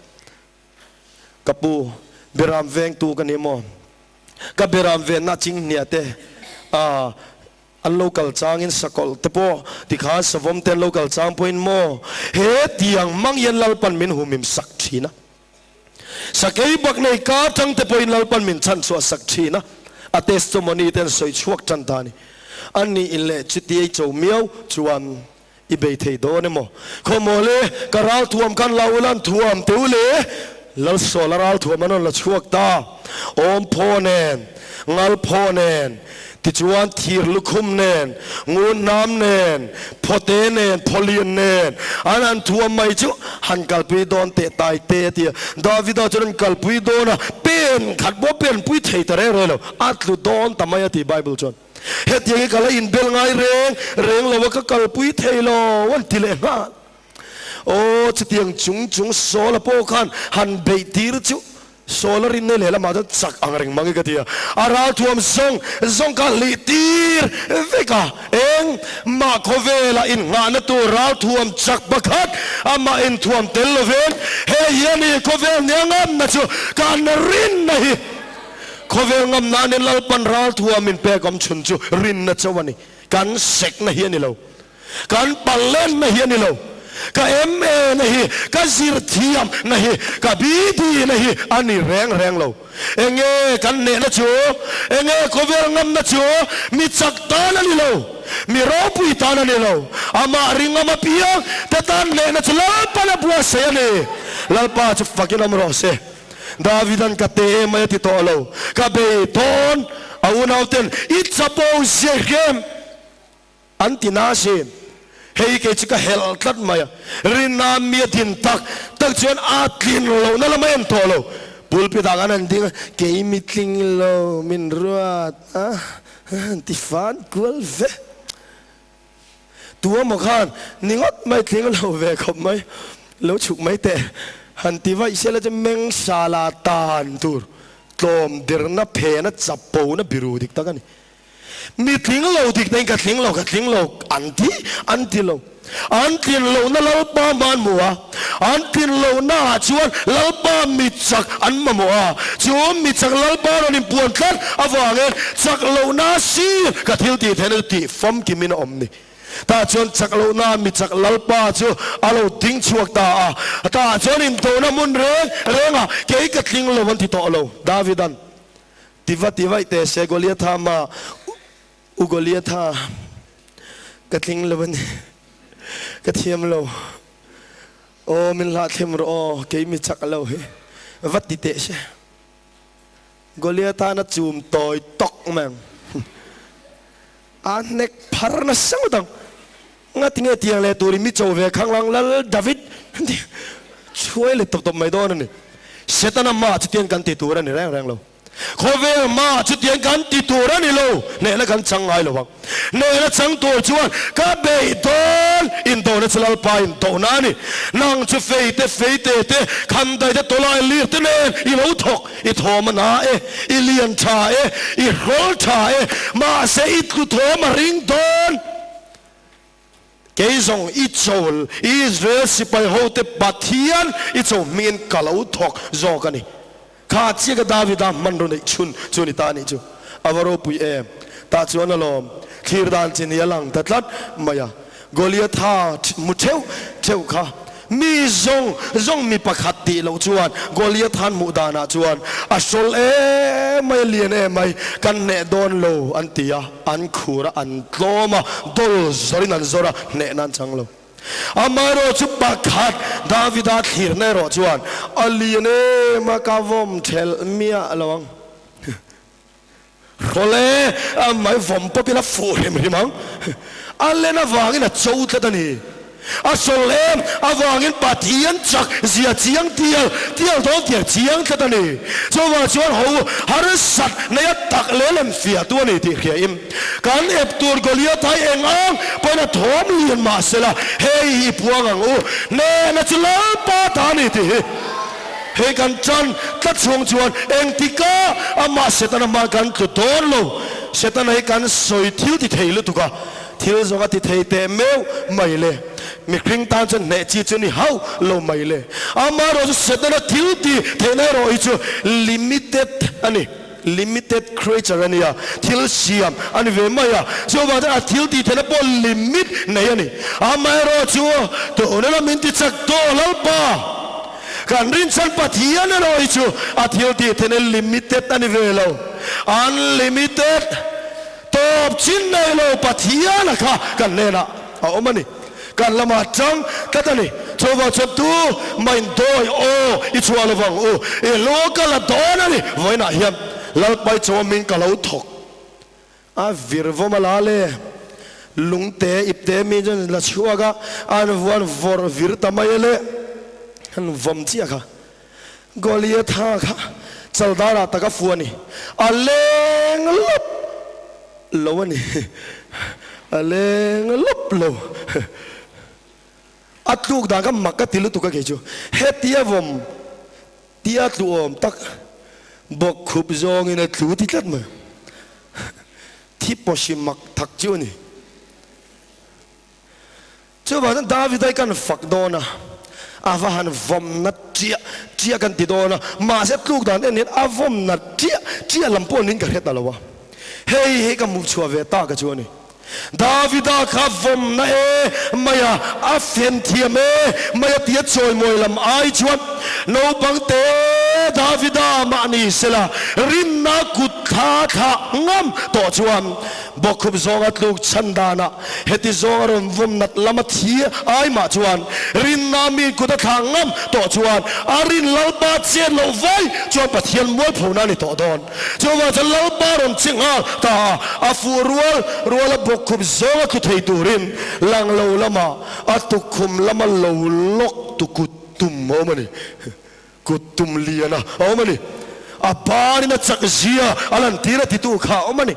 ka pu, Beram vengtu ka ni maw? Ka Beram venna chinghnia te, a, An lo kal changin sakawlh te pawh tikhan savawm te an lo kal chang pawhin maw he tiang hmang hian Lalpan min humhim sak thin a. Sakei bak nei kar tang te pawhin Lalpan min chhanchhuah sak thin a, a testimony te an sawi chhuak tan ta a ni. A nih leh chuti ei cho miau chuan i bei thei dawn emaw? Khawmaw le, ka ral thuam khan la ula an thuam teu le, Lalsawla ral thuam an rawn la chhuak ta, awm phaw nen, ngal phaw nen, tichuan thir lukhum nen, ngun hnam nen, phawte nen, phawlian nen, an han thuam mai chu han kalpui dawn teh tai te a ti a. Davida chuan an kalpui dawn a, pen khat pawh pen pui thei ta reng reng lo, a tlu dawn ta mai a ti Bible chuan. Hetiang hi ka la inbel ngai reng reng lo a, ka kalpui thei lo an ti leh nghal. Aw, chutiang chung chung Saul-a pawh khan han beih tir chu Saul-a rinna lehlamah chuan chak ang reng mang i ka ti a. A ralthuam zawng zawng kha hlih tir vek a, eng mah khawvela innghahna tur ralthuam chak pakhat amah inthuam tel lovin hei hian i khawvel nia ngamna chu kan rinna hi. Khawvel ngam nanin Lalpan ralthuam min pek awm chhun chu rinna chauh a ni. Kan sekna hi a ni lo. Kan pallenna hi a ni lo. Ka MA na hi, ka zir thiam na hi, ka BD na hi a ni reng reng lo. Enge kan hnehna chu? Enge khawvel ngamna chu? Mi chak tan a ni lo. Mi ropui tan a ni lo. Amah ringam apiang te tan hnehna chu Lalpan a buatsaih a ni. Lalpa chu fakin awm rawh se. Davida'n ka te em mai a ti tawh lo, ka bei dawn a unauten i chapo ziah em? An ti na sin. Hei kei chu ka helh tlat mai a, rinna mi a din tak tak chuan a tlin lohna lam a en tawh lo. Pulpit ah khan an ding a, kei mi tling lo min ruat a, an ti fan kual ve. Tu emaw khan ni ngawt mai tling lo ve khawp mai, lo chhuk mai teh. Han ti vaih sela chu meng sala tan tur tlawm derna phena chapona biru dik tak a ni. Mi tling lo dik na in ka tling lo, ka tling lo an ti, an ti lo. An tlin lohna Lalpa hma an hmu a, an tlin lohna ah chuan Lalpa mi chak an mamawh a, chu mi chak Lalpa rawn inpuan tlat avangin chak lohna sir ka thil tih theihna chu tih famkimin a awm ni. Tah chuan chak lohna mi chak Lalpa chu a lo ding chhuak ta a, tah chuan intohna hmun reng rengah kei ka tling lo an ti tawh lo. Davidan tiva ti vaih teh se Goliatha ma U Goliatha ka tling lo a ni, ka thiam lo. Aw min hlahthlem rawh aw, kei mi chak lo hi va ti teh se. Goliatha na chum tawi tawk mai ang. A hnek phar nasa ngawt ang. Ngati nge tiang leh turin mi cho ve khang lang Lal David chhuai let tawp tawp mai dawn a ni. Setana mah chutiang kan ti tur a ni reng reng lo. Khawvel hmaah chutiang kan ti tur a ni lo, hnehna kan chang ngai lo ang. Hnehna chang tur chuan ka beih dawn, indona chu Lalpa indohna a ni. Nang chu fei te, fei te te, khandai te, tawlai lir te nen i lo thawk, i thawm a na e, i lian tha e, i hrawl tha e, mahse i tlu thawm a ring dawn. Kei zawng i chawl Israel sipai hote Pathian i cho hmingin ka lo thawk zawk a ni. Kha chiah ka Davida hmanraw neih chhun chu ni ta anih chu. A va ropui em! Tah chuan alawm thlir dan chi ni a lang ta tlat mai a. Goliatha mu theuh theuh kha Mi zawng zawng mi pakhat tih loh chuan Goliath han hmuh danah chuan a hrawl em mai, a lian em mai, kan hneh dawn lo an ti a, an khur a, an tlawm a, dawl zawrin an zawr a, hnehna an chang lo. Amaherawh chu pakhat Davida thlirna erawh chuan a lian em a, ka vawm thelh miah lo ang. Hrawl e, a mai vawm pawp ila fuh hrim hrim ang. A len avangin a cho tlat a ni. A hrawl em avangin Pathian chak zia chiang tial tial dawn tih a chiang tlat a ni. Chuvang chuan ho harsat nei a tak leh lem fiah tu a ni tih hria im. Kan ep tur Goliath ai eng ang pawhin a thawm lian mah sela hei hi i puang ang u. Hnehna chu Lalpa ta a ni tih hi. Hei kan tan tlat chhung chuan engtika amah Setana hma kan tlu dawn lo. Setana hi kan sawi thil ti thei lutuk a, thil zawng a ti thei teh meuh mai le. Mihring tan chuan hneh chi chu ni hauh lo mai le. Amaherawh chu Setana thil ti theihna erawh hi chu limited a ni, limited creature a nia, thil siam a ni ve mai a. Chuvang chuan a thil tih theihna pawh limit nei a ni. Amaherawh chu tuna lam in ti chak tawh Lalpa. Kan rinchhan Pathian erawh hi chu a thil tih theihna limited a ni ve lo. Unlimited, tawp chin nei lo Pathian a kha kan hnenah a awm a ni. Kan lamah tang tlat a ni. Chuvang chuan tu main dawi aw i chhuah lovang u, i hlu ka la dawn a ni. Vawiinah hian Lalpai chawmin ka lo thawk. A vir vawm a la le. Lungte ipte mi chuan la chhuak a, an vuan vawrh vir ta mai a le. An vawm chiah kha. Goliatha kha chaldar ah tak a fu a ni. A leng lawp lo a ni. A leng lawp lo. A tluk dan kha mak ka ti lutuk a kei chu. Hetia vawm Tia tlu awm tak bawk khup zawngin a tlu ti tlat mai. Thi pawhsi mak thak chu a ni. Chuvang chuan Davida hi kan fak dawn a, a va han vawm nat chiah chiah kan ti dawn a, mahse tluk dan en hian a vawm nat chiah chiah lam pawh niin ka hre ta lo a. Hei hi ka hmuh chhuah ve tak a chu a ni. Davida kha vawmna e mai a, a fen thiam e mai a tia chawimawi lam ai chuan naupang te Davida mahni sela rinna kut thla thlah ngam tawh chuan bawkkhup zawnga tluk chhan danah heti zawnga rawn vawm nat lama thi ai mah chuan rinna mi kut a thlah ngam tawh chuan a rin Lalpa chet loh vai chuan Pathian mualphona a ni tawh dawn. Chuvang chuan Lalpa rawn che nghal ta a, a fuh rual rual a bawkkhup zawng a tlu thei turin lang lo lama a tukkhum lama lo lawk tu kut tum a awm a ni. Kut tum lian a awm a ni. A banin a chak zia a lantir a titu kha a awm a ni.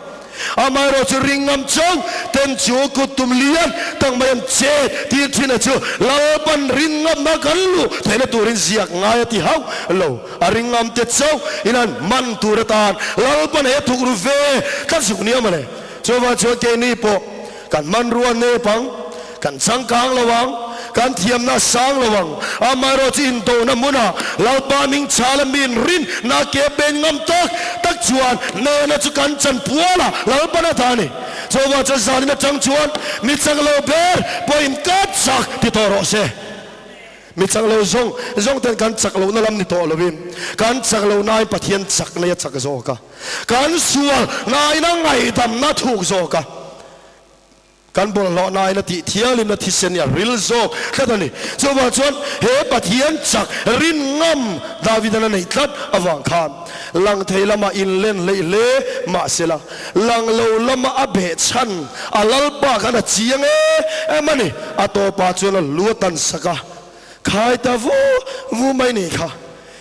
Amaherawh chu ringngam chauh ten chu kut tum lian tak mai an che tir thin a chu Lalpan ringngamna kan luh theihna turin ziak ngai a ti hauh lo. A ringngam te chauh in an man tur atan Lalpan he thuk ru ve tlat zuk nia mawle. Chuvang chuan keini pawh kan hmanrua nep ang, kan changkang lo ang, kan thiamna a sang lo ang. Amaherawhchu chu indona hmunah Lalpa hming chhala min rinna ke pen ngam tak tak chuan hnehna chu kan chanpual a, Lalpan a dah a ni. Chuvang chuan zanin atang chuan mi chak lo ber pawhin ka chak ti tawh rawh se. Mi chak lo zawng zawng ten kan chak lohna lam ni tawh lovin kan chak loh nain Pathian chak nei a chak zawk a, kan sual nain a ngaihdamna thuk zawk a, kan bawlhhlawh nain a tih thianghlimna thisen hi a ril zawk tlat a ni. Chuvang chuan he Pathian chak rin ngam Davidan a neih tlat avang khan lang thei lamah inlen hleih hle mahsela lang lo lama a beh chhan a Lalpa khan a chiang em a ni. A tawpah chuan a lu a tan sak a, khai ta vu vu mai ni kha.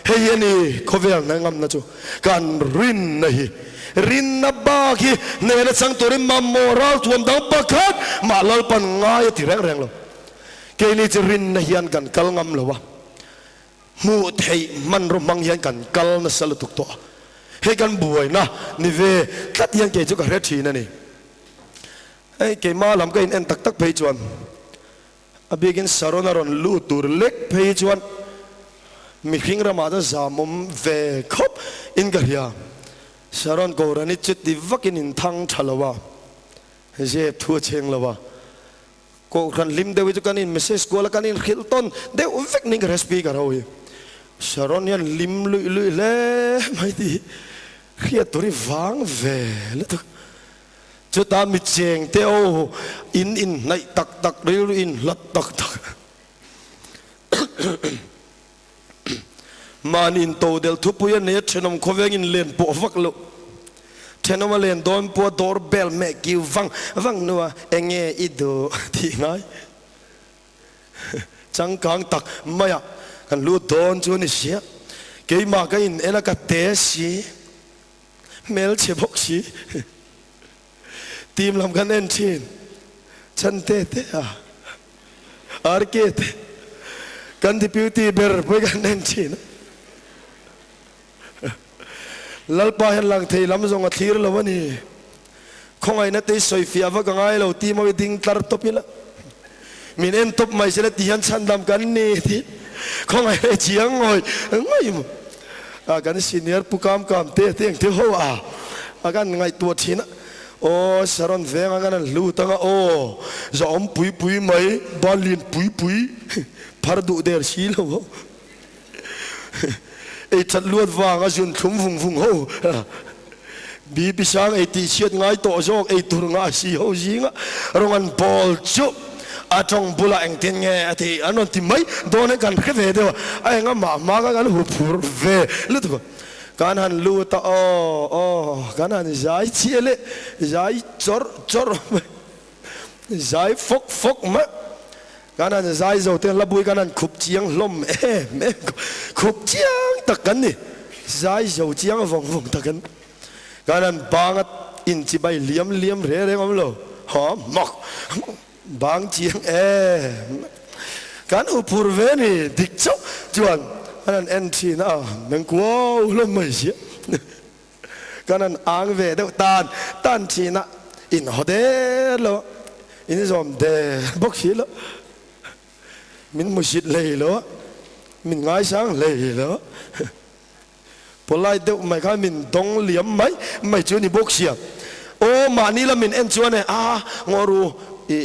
Hei hi a ni khawvel hna ngamna chu kan rinna hi. Rinna bak hi hnehna chang turin mamawh ralthuam dang pakhat mah Lalpan ngai a ti reng reng lo. Keini chu rinna hian kan kal ngam lo a. Hmuh theih hmanraw hmang hian kan kal nasa lutuk tawh a, hei kan buaina ni ve tlat hian kei chu ka hre thin a ni. Hei keimah lam ka in en tak tak phei chuan a biakin Saron a rawn lut tur lek phei chuan mihring ramah chuan zamawm ve khawp in ka hria. Saron Kohhran hi chuti vakin in thang tha lo a, zep thu a cheng lo a. Kohhran hlim deuh hi chu kan in message kual a kan in hrilh tawn deuh vek ning ka hre speaker ho hi. Sharon hian hlim luih luih hle mai tih hi hriat tur hi vang ve lutuk. Chutah mi cheng te ho in inhnaih tak tak rilru in hlat tak tak Mahni in to del thupui a nei a thenawm khawveng in len pawh vak loh. Thenawm a len dawn pawh a door bell meh kiu vang vang hnu a enge i duh tih ngai changkang tak mai a kan lut dawn chu a ni sia. Keimah ka in en a ka te si, hmelchhe bawk si. Team lam kan en thin chhan te te a. RK te kan deputy ber pawh kan en thin a. Lalpa hian lang thei lam zawng a thlir lo a ni. Khawngaihna te i sawi fiah vak a ngai lo ti mawi ding tlar tawp ila. Min en tawp mai sela ti hian chhandam kan ni ti khawngaihna i chiang ngawi ngawi maw. Kan senior pu kam kam te te engte ho a a kan ngaihtuah thin a. Aw Saron veng anga nan hlut anga aw zahawm pui pui mai ban lian pui pui phar duh der si lo ho ei that luat vang a zun thlum vung vung ho BP sang ei tih chhiat ngai tawh zawk ei tur ngah si ho zinga rawng an bawl chu a tawng bulah engtin nge a tih an rawn ti mai dawn in kan hre ve deuh a a enga mah hma kha kan huphur ve lutuk a. Kan han lut a, aw, aw, kan han zai chiah leh zai chawrh chawrh mai, zai fawk fawk mai. Kan han zai zo te hlabui kan han khup chiang hlawm em em, khup chiang tak kan ni, zai zo chiang vawng vawng tak kan. Kan han bang a inchibai liam liam reng reng awm lo, ha mak, bang chiang em. Kan uphur ve ni dik chauh chuan an han en thin a, meng kuau hlawm mai sia. Kan han ang ve deuh tan tan thin a, in haw der lo a, in zawm der bawk si lo, min hmusit hlei lo a, min ngaisang hlei lo a. Polite deuh mai khan min dawng liam mai mai chu a ni bawk sia. Aw mahni lam min en chuan e a ngawru i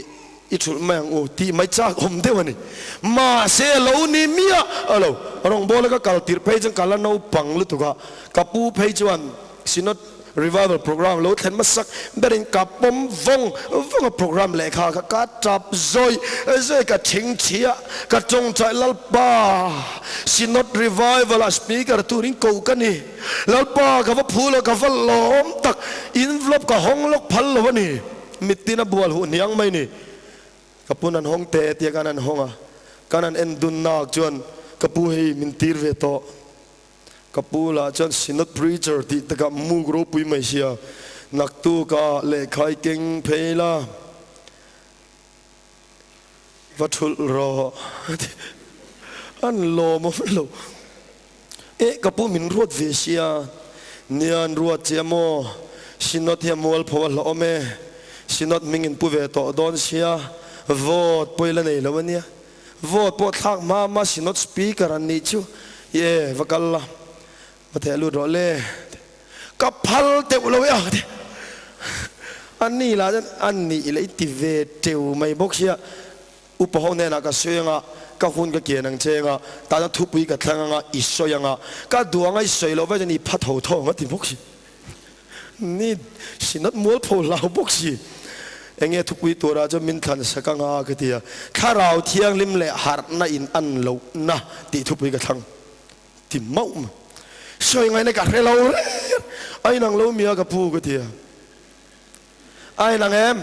i thulh mai ang u tih mai chak awm deuh a ni. Mahse a lo ni miah a lo. Rawngbawla ka kal tirh phei chuan ka la naupang lutuk a, ka pu phei chuan Synod Revival program lo thlen hmasak berin ka pawm vawng vawng a program lehkha kha ka tap zawi zawi ka thing chhia ka tawngtai Lalpa Synod Revival ah speaker turin ko ka ni Lalpa ka va phu lo ka va lawm tak envelope ka hawng lawk phal lo a ni mittin a bual huh hniang mai ni ka pun an hawng te tia kan an hawng a kan an en dun nak chuan ka pu hei min tir ve tawh. Ka pu lah chuan Synod Preacher tih takah muk ropui mai sia, naktuk ah lehkha i keng phei la, va thulh rawh a ti. An lawm awm lo. Eh ka pu min ruat ve sia, nia an ruat che a maw, Synod hi a mualpho a hlauhawm e. Synod hming in pu ve tawh dawn sia, vote pawh i la nei lo ania. Vote pawh thlak hma hma Synod Speaker an nih chu. Ye, va kal la, va theh lut rawh le. Ka phal teuh lo e a ti. A ni lah chuan a nih leh i ti ve teuh mai bawk sia. Upa ho hnenah ka sawi anga, ka hun ka kian ang che anga, tana thupui ka thlang anga, i sawi anga, ka duh anga i sawi loh vek chuan i pha tho tho ang a ti bawk si. Ni Synod mualpho hlau bawk si. Enge thupui turah chuan min thlan sak anga ka ti a, Thlarau Thianghlim leh harhna in an lohna tih thupui ka thlang ti mauh mai. Sawi ngaihna ka hre lo reng, a inang lo mia ka pu ka ti a. A inang em?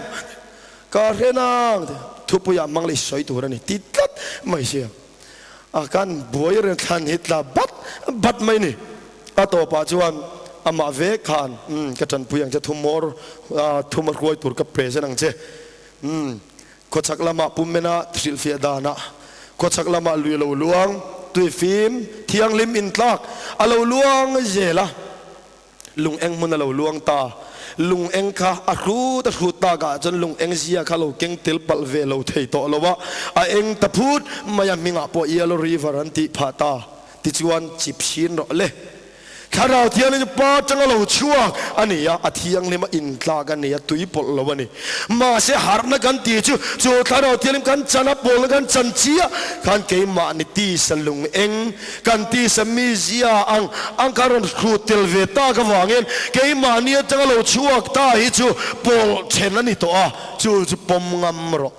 Ka hre nang ti thupuiah hmang leh sawi tur a ni ti tlat mai sia. A kan buai reng thlan hi tla bat bat mai ni. A tawpah chuan amah vek khan umm ka tanpui ang che thumawr thuma hruai tur ka present ang che umm khawchhak lamah Pummena hrilhfiah danah khawchhak lamah lui a lo luang tuifim thianghlim intlak a lo luang zel a. Lung eng hmun a lo luang ta. Lung eng kha a hrut a hrut tak ah chuan lung eng zia kha lo keng tel palh ve lo thei tawh lo a, a eng ta phut mai a hmingah pawh Yellow River an tih phah ta. Tichuan chip hrin rawh le. Thlarau Thianghlim chu pa atanga lo chhuak a ni a, a thianghlim a intlak a ni a, tui pawlh lo a ni. Mahse harhna kan tih chu, chu Thlarau Thianghlim kan chan a, pawlna kan chan chiah khan keimahni tisa lung eng, Kan tisa mizia ang ang kha rawn hrut tel ve tak avangin keimahni atanga lo chhuak ta hi chu pawl then a ni tawh a, chu chu pawm ngam rawh.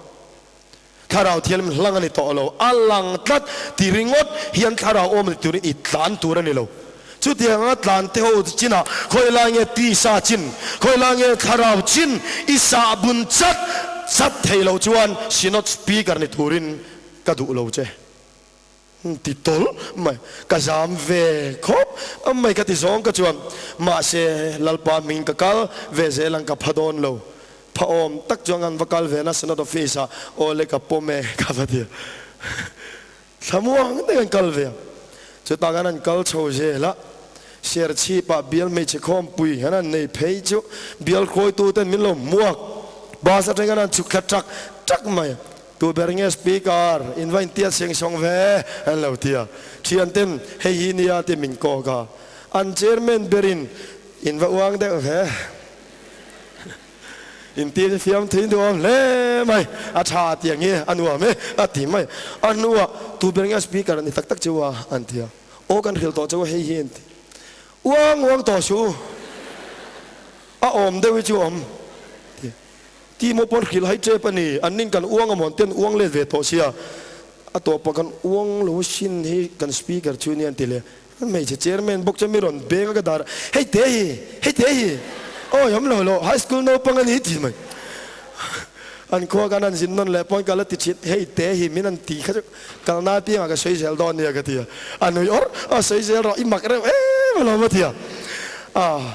Thlarau Thianghlim hlang a ni tawh lo, a lang tlat ti ringawt hian thlarau awm ni turin i tlan tur a ni lo. Chutiang anga tlan te ho chinah khawi lai nge tisa chin, khawi lai nge thlarau chin i sahbun chat chat thei lo chuan Synod Speaker ni turin ka duh lo che. Ti tawlh mai, ka zam ve khawp mai ka ti zawng ka chuan mahse Lalpa hming ka kal ve zel ang ka pha dawn lo. Pha awm tak chuan kan va kal ve na Synod office ah aw le ka pawm e ka va ti a. Thlamuang tak an kal ve a. Chutah khan an kal chho zel a, Serchhip ah bial hmeichhe khawmpui an han nei phei chu bial khawitu ten min lo hmuak bus atang khan an chhuk thla tak tak mai a. Tu ber nge speaker in va intiat seng sawng ve an lo ti a, thian ten hei hi nia ti min kawk a, an chairman berin in va uang deuh ve inti chu fiam thui nuam hle mai, a tha tiang hi a nuam e a ti mai, a hnuah tu ber nge speaker an ni tak tak chu a an ti a, aw kan hrilh tawh chu hei hi an ti, uang uang tawh suh u, a awm deuh hi chu a awm ti. Timo pawn hrilh hai tep a ni. An nin kan uang amawn ten uang let ve tawh sia. A tawpah kan uang lo sin hi kan speaker chu nia an ti leh. An hmeichhe chairman bawk chuan mi rawn beng a ka dar a, Hei te hi! Hei te hi! Awi awm lo lo, high school naupang a ni ti mai. An khua khan an zin nawn leh pawn ka la ti thin, hei te hi min an ti kha chu kalna apiangah ka sawi zel dawn nia ka ti a. A nui awrh a, sawi zel rawh i mak reuh em alawm a ti a. Ah.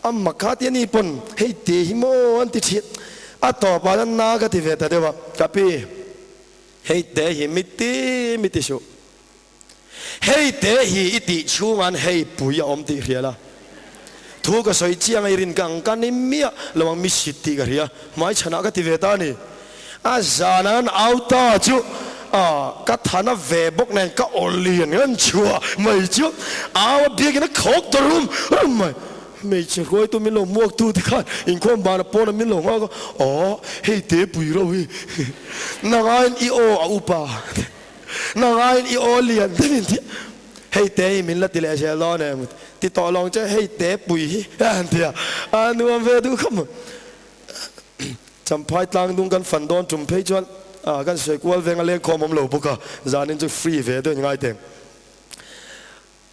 A mak kha ti a ni pawn hei te hi maw an ti thin. A tawpah chuan na ka ti ve ta deuh a, ka pi hei te hi mi ti mi ti suh. Hei te hi i tih chhunga'n hei pui a awm tih hria la. Thu ka sawi chiang a i rin ka ang ka ni miah lo ang mi sit tih ka hria. Hmaichhanah ka ti ve ta a ni. A zan an au ta chu a ka thana ve bawk nen ka aw lian ngan chhuah mai chu au a biakin a khawk ta rum rum mai. Hmeichhe hruaitu min lo hmuak tu te khan inkhawm bana pawna min lo nghak a, aw hei te pui reuh hi nangaiin i aw a upa nangaiin i aw lian te min ti hei te hi min la ti leh zel dawn em ti tawh lawng che hei te pui hi a han ti a, a nuam ve duh khawp mai. Champhai tlang dung kan fan dawn tum phei chuan kan sawi kual veng a lengkhawm awm lo bawk a, zanin chu free ve deuh in ngai teng.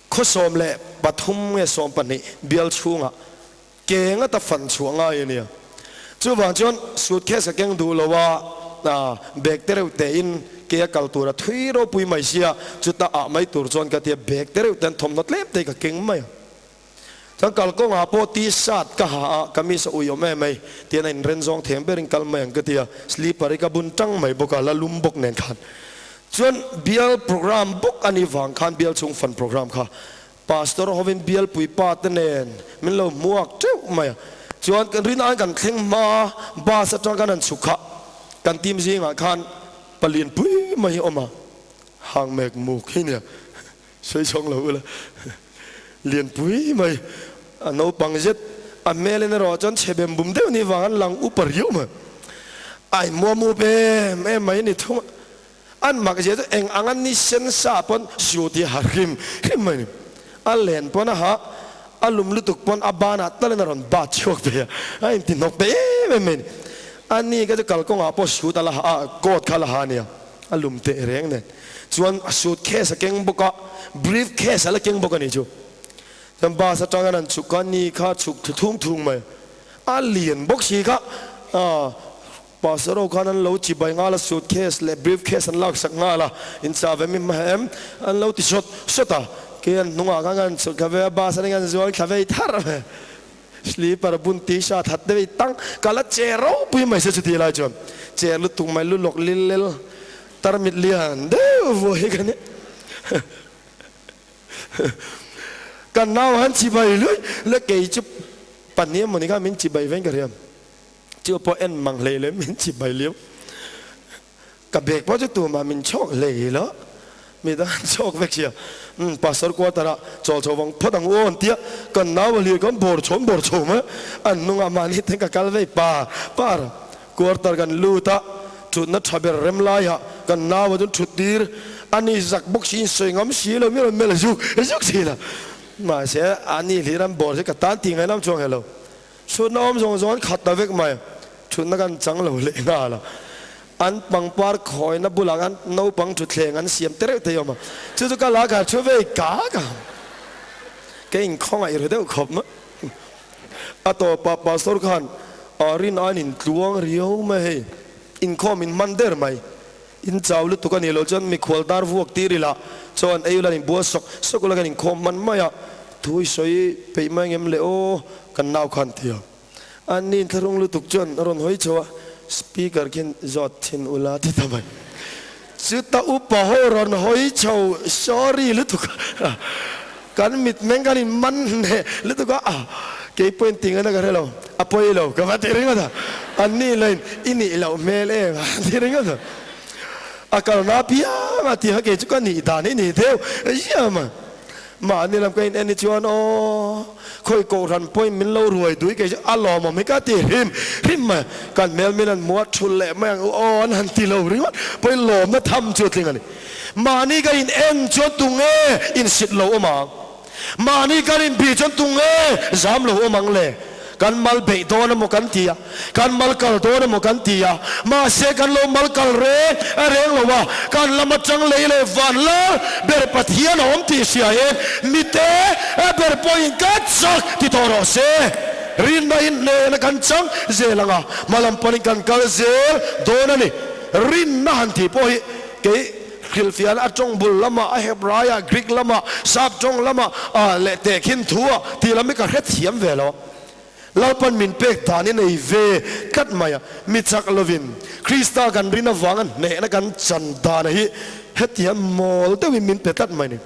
Khaw 13 nge 12 bial chhungah ke ngata fan chhuah ngai a nia. Chuvang chuan suitcase a keng duh lo a, bag te reuh tein ke a kal tur a thui ropui mai sia, chuta ah mai tur chuan ka tia bag te reuh ten thawmhnaw tlem te ka keng mai a. Chuan kalkawngah pawh t-shirt ka ha a, kamis a ui awm em mai tian a inren zawng theng berin kal mai ang ka ti a, slipper hi ka bun tang mai bawk a, la lum bawk nen khan. Chuan bial program bawk a nih vang khan bial chhung fan program kha Pastor hovin bialpui pa te nen min lo hmuak teuh mai a. Chuan kan rin aiin kan thleng hma bus atang kan han chhuk kha kan team zingah khan palian pui mai hi a awm a, hang mek muk hi nia sawi chhawng lo ula lian pui mai a naupang zet a hmel in erawh chuan chhe bem bum deuh ni vang an lang upa riau mai a inmuam up em em mai a ni thung a. An mak zia chu eng anga ni sen sa pawn su tih a hrim hrim mai ni. A len pawn a hah, a lum lutuk pawn a banah talin a rawn bat chhuak ve a, a inti hnawk ta em em mai ni. A ni ka chu kalkawngah pawh suit a la ha a, coat kha a la ha a nia, a lum teh reng nen. Chuan a suit case a keng bawk a, brief case a la keng bawk a ni chu. Chuan bus atanga an chhuk kha ni kha chhuk thlu thung thung mai. A lian bawk si kha, aah. Pastor ho khan an lo chibai nghal a, suit case leh brief case an laksak nghal a, in chah ve mi hma em? An lo ti sawt sawt a, kei an hnungah khan kan chhut thla ve a, bus anih kan zual thla vei thar ve, sleeper bun t-shirt hat deuh i tang ka la che ropui mai se chuti lai chuan che lutuk mai lu lawk lil lel tarmit lian deuh vuai hi ka nia kan nau han chibai luih le kei chu pahnih emawni khan min chibai vein ka hria. Chu pawh en mang hlei leh min chi bai liau. Ka bag pawh chu tumah min chhawk hlei lo. Mi dang an chhawk vek sia. Umm pastor quarter ah chawl chho vang phawt ang u aw an tia. Kan nau a hlir kan bawr chhawm bawr chhawm a. An hnungah mahni ten ka kal vei par par. Quarter kan lut a, thutna tha ber rem laiah kan nau a chuan thut tir. Ani zak bawk si in sawi ngam si lo mi rawn melh zuk zuk thin a. Mahse ani hlir an bawr hi ka tan tih ngaih lam chuang heh lo. Chhutna awm zawng zawng an khat ta vek mai. Chhutna kan chang lo leh nghal a. An pangpar khawina bulah khan naupang thutthleng an siam te reuh thei awm a. Chu chu ka la kha thu vei kak a. Ka inkhawngaih ru deuh khawp mai. A tawpah Pastor khan rin aiin in tluang riau mai hei. Inkhawm in hman der mai. In chau lutuk a nih loh chuan mikhual dar vuak tir ila chuan ei ula in bual sawk sawk ula kan inkhawm hman mai a, thu i sawi peih mai ngem le aw kan nau khan ti a. Anni inthlahrung lutuk chuan a rawn hawi chho a, speaker khin zawt thin ula ti ta mai. Chuta upa ho rawn hawi chho sorry lutuk a, kan mitmeng kan in man hneh lutuk a, kei pawhin ti ngaihna ka hre lo, a pawi lo ka va ti ringawt a, anni lain i nih loh hmel em a ti ringawt a, a kalna apiang a ti kha kei chu ka nih dan hi ni deuh ziam a, mahni lam ka in en hi chuan aw khawi kohhran pawhin min lo ruai dui kei chu a lawmawm hi ka ti hrim hrim mai, kan hmel min han hmuh a thul leh mai ang u aw an han ti lo ringawt pawhin lawmna tham chu a tling a ni. Mahni kan in en chuan tunge insit lo awm ang? Mahni kan in bih chuan tunge zam lo awm ang le? Kan mal beih dawn emaw kan ti a, kan mal kal dawn emaw kan ti a, mahse kan lo mal kal reng reng lo a, kan lam atang lei leh van lal ber Pathian a awm tih hria in mite ber pawhin ka chak ti tawh rawh se. Rinna in hnehna kan chang zel ang a, hmalam panin kan kal zel dawn a ni. Rinna han tih pawh hi Kei hrilhfiahna a tawng bul lamah, a Hebraiah, Greek lamah, Sap tawng lamah leh tehkhin thu-ah tih lam hi ka hrethiam ve lo. Lalpan min pek dan i nei ve tlat mai a, mi chak lovin Krista kan rin avanga hnehna kan chan dana hi hetiang mawl deuhin min pe tlat mai ni.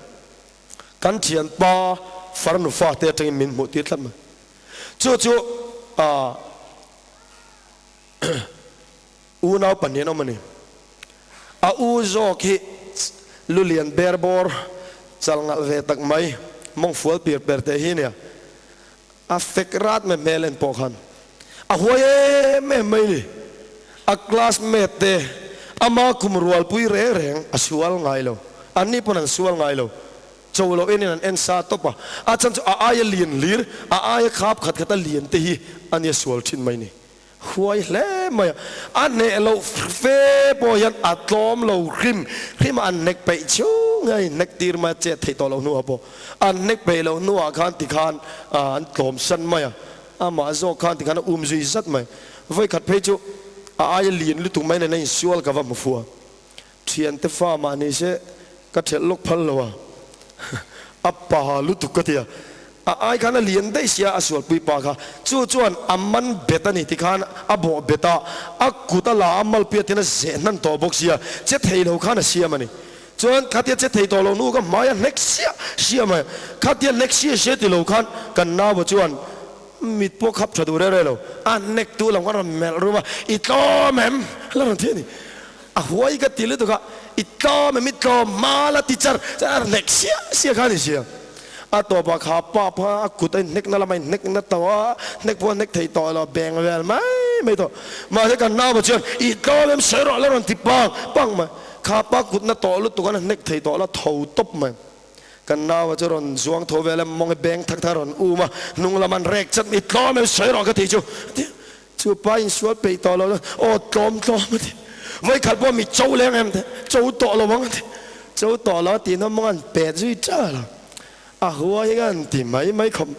Kan thianpa farnu fate atangin min hmuh tir tlat mai. Chu chu Unau pahnih an awm a ni. A u zawk hi lu lian ber bawr chal ngalh ve tak mai, mawng fual pir per teh hi nia. A fek rat mai hmel en pawh khan a huai em em mai ni. A classmate te ama kum rualpui reng reng a sual ngai lo. Anni pawn an sual ngai lo. Cho loh enin an en sa tawp a. A chhan chu a aia lian hlir, a aia khap khat khata lian te hi a nia sual thin mai ni. Huai hle mai a, a hneh loh fe pawh hian a tlawm lo hrim hrim a, an hnek peih chhung hian in hnek tir mai a, chet theih tawh loh hnuah pawh an hnek peih loh hnuah khan tikhan an tlawm san mai a, amah zawk khan tikhan a um zui zat mai. Vawikhat phei chu a aia lian lutuk mai nen a insual ka va hmu fu a, thiante fa mah ni se ka thelh lawk phal lo a, a pa lutuk ka ti a, a ai khan a lian daih sia a sualpui pa kha, chu chuan a man bet a ni ti khan a bawh bet a, a kut a la a malpiat in a zeh hnan tawh bawk sia, che thei lo khan a siam a ni. Chuan khatia che thei tawh lo nu ka hmai a hnek siah siah mai, khatia hnek siah siah ti lo khan kan naua chuan. Mit pawh khap tha duh reu reu lo. A hnek tu lam kha rawn melh rum a, I tlawm em? La rawn ti a ni. A huai ka ti lutuk a, I tlawm em? I tlawm hma la ti char char a hnek siah siah kha a ni sia. A tawpah kha pa pawh a kut a inhnek na lamah a inhnek na tawh a, hnek pawh a hnek thei tawh lo, beng vel mai mai tawh. Mahse kan nauva chuan, I tlawm em? Sawi rawh la rawn ti pang pang mai. Kha pa kut na tawh lutuk a hnek thei tawh la tho tawp mai. Kan naua chu rawn zuang tho vel a, mawng i beng thak thak a rawn um a, hnung lam an rek chat, I tlawm em? Sawi rawh ka ti chu a ti. Chu pa insual peih tawh lo chuan, Aw tlawm tlawm a ti. Vawikhat pawh mi cho leng em te, cho tawh lo ang a ti. Cho tawh lo a tih hnu mawng an pet zui ṭal a, a hua hi an ti mai mai khawp.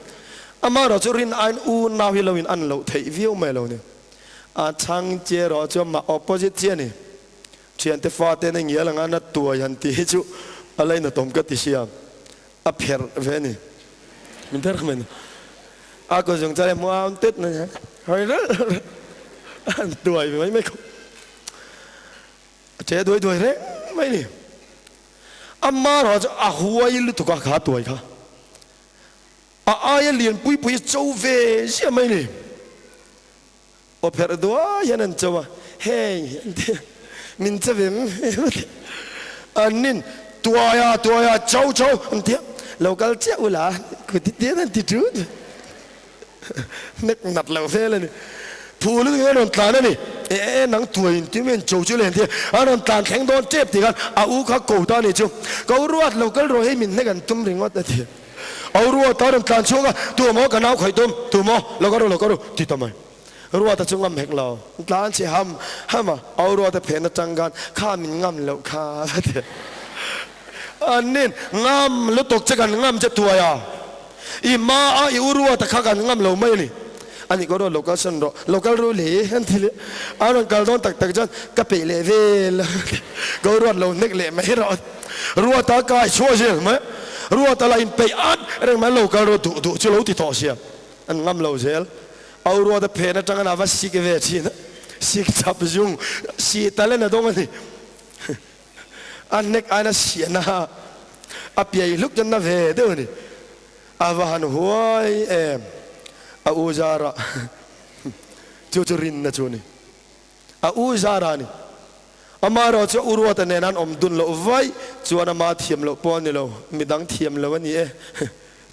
Amaherawh chu rin aiin u nau hi lo in an loh theih viau mai lo ni. A chhang che erawh chu amah opposite chiah a ni. Thiante fate na ngial anga na tuai han tih hi chu a lainatawm ka ti sia, a pherh ve a ni. Min pherh mai ni. A kut zung chuan hmu awn tet na nia, hawi ralh ralh a han tuai ve mai mai khawp. A che duai duai reng mai ni. Ama erawh chu a huai lutuk a kha tuai kha. A aia lian pui pui a cho ve ziah mai ni. Aw pherh duai hian an cho a, hei an ti a, min che vem em a ti a, an nin tuai a tuai a cho cho an ti a, lo kal chiah ula kut hi tian an ti tut nek nat loh vel a ni. Phul lutuk hian a rawn tlan a ni, e e nang tuai in ti mai an cho chu le an ti a, a rawn tlan thleng dawn tep tih khan a u kha ko ta a ni chu, ko ruat lo kal rawh hei min hnek an tum ringawt a ti a, au ruat a rawn tlan chhuak a, tu maw ka nau khawih tum, tu maw lo kal rawh lo kal rawh ti ta mai. Ruata chu ngam hek lo. Tlan chhe ham ham a, au Ruata phen atang khan kha min ngam loh kha a ti. An nin ngam lutuk che kan ngam che tuai a, i hma a i u Ruata kha kan ngam lo mai a ni. A nih kawh lo kal sawn rawh, lo kal ru le an ti leh. A rawn kal dawn tak tak chuan ka peih leh vel a ti. Ka u Ruat lo hnek leh mai rawh. Ruata kai chhuah zel mai. Ruata lah inpeih at reng mai lo kal ru duh duh chu lo ti tawh sia. An ngam lo zel. Auruata phen atanga na va sik ve thin a, sik chap zung si talent a dawng a ni. A hnek aina siahna a piai hluk chuan na ve deuh a ni. A va han huai em! A u zara chu chu rinna chu a ni. A u zara a ni. Amaherawh chu u Ruata nen an awm dun loh vaih chuan ama thiam loh pawh a ni lo, midang thiam lo a ni e.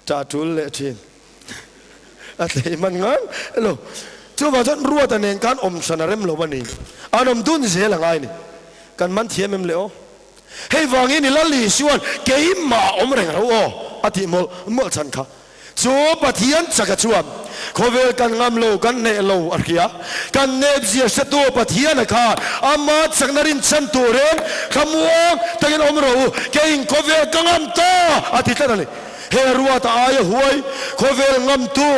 Ṭah ṭul leh ṭhin. A tlei hman ngang lo. Chuvang chuan Ruata nen khan awm hran a rem lo a ni. An awm dun zel a ngai a ni. Kan man thiam em le aw? Hei vangin i Lal Isua'n keimah awm reng ro aw a tih mawlh mawlh chhan kha. Chu Pathian chaka chuan khawvel kan ngam lo, kan hneh lo a hria. Kan nepzia hretu Pathiana khan ama chakna rinchhan turin thlamuang takin awm rawh u, keiin khawvel ka ngam ta a ti tlat a ni. He ruata aia huai, khawvel ngamtu,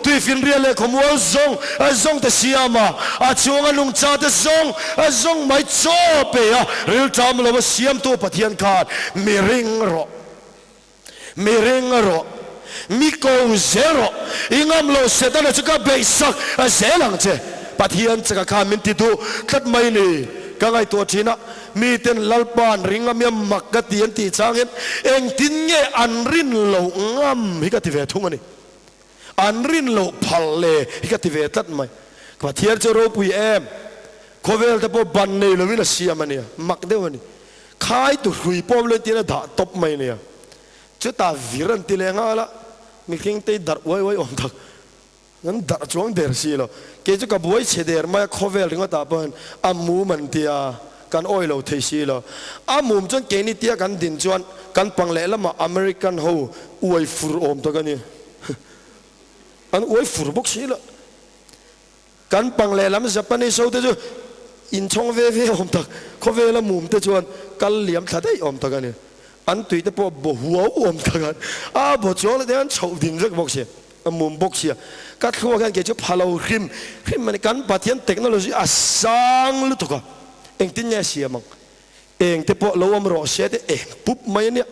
tuifinriat leh khawmual zawng zawng te siam a, a chhunga nungcha te zawng zawng mai chaw pe a, rilṭam lo a siamtu Pathian khan mi ring rawh, mi ring rawh, mi ko zel rawh, i ngam lo Setana chu ka beihsak zel ang che, Pathian chaka khan min ti duh tlat mai ni, ka ngaihtuah ṭhin a. Miten Lalpa an ring a, miam mak ka ti an tih changin engtin nge an rin loh ngam hi ka ti ve thung a ni. An rin loh phal le hi ka ti ve tlat mai. Pathian chu ropui em? Khawvel te pawh ban nei lovin a siam a nia, mak deuh a ni. Khai tu hrui pawm lo entir a dah tawp mai a nia. Chutah vir an ti leh nghal a, mihring te hi darh uai uai awm tak. An darh chuang der si lo. Kei chu ka buai chhe der mai a, khawvel ringawtah pawh hian a mum an tia, kan awi lo thei si lo. A mum chuan keini tia kan din chuan kan pang lehlamah American ho uai fur awm tak a ni. An uai fur bawk si lo. Kan pang lehlam Japanese ho te chu inchhawng ve ve awm tak, khawvela mum te chuan kal liam thla daih awm tak a ni. An tui te pawh baw huau awm tak a, a baw chuang leh te an chhoh ding vek bawk si. A mum bawk sia. Ka thluak hian kei chu pha lo hrim hrim a ni. Kan Pathian technology a sang lutuk a, engtin nge a siam ang? Eng te pawh lo awm rawh se te eng pup mai a nia.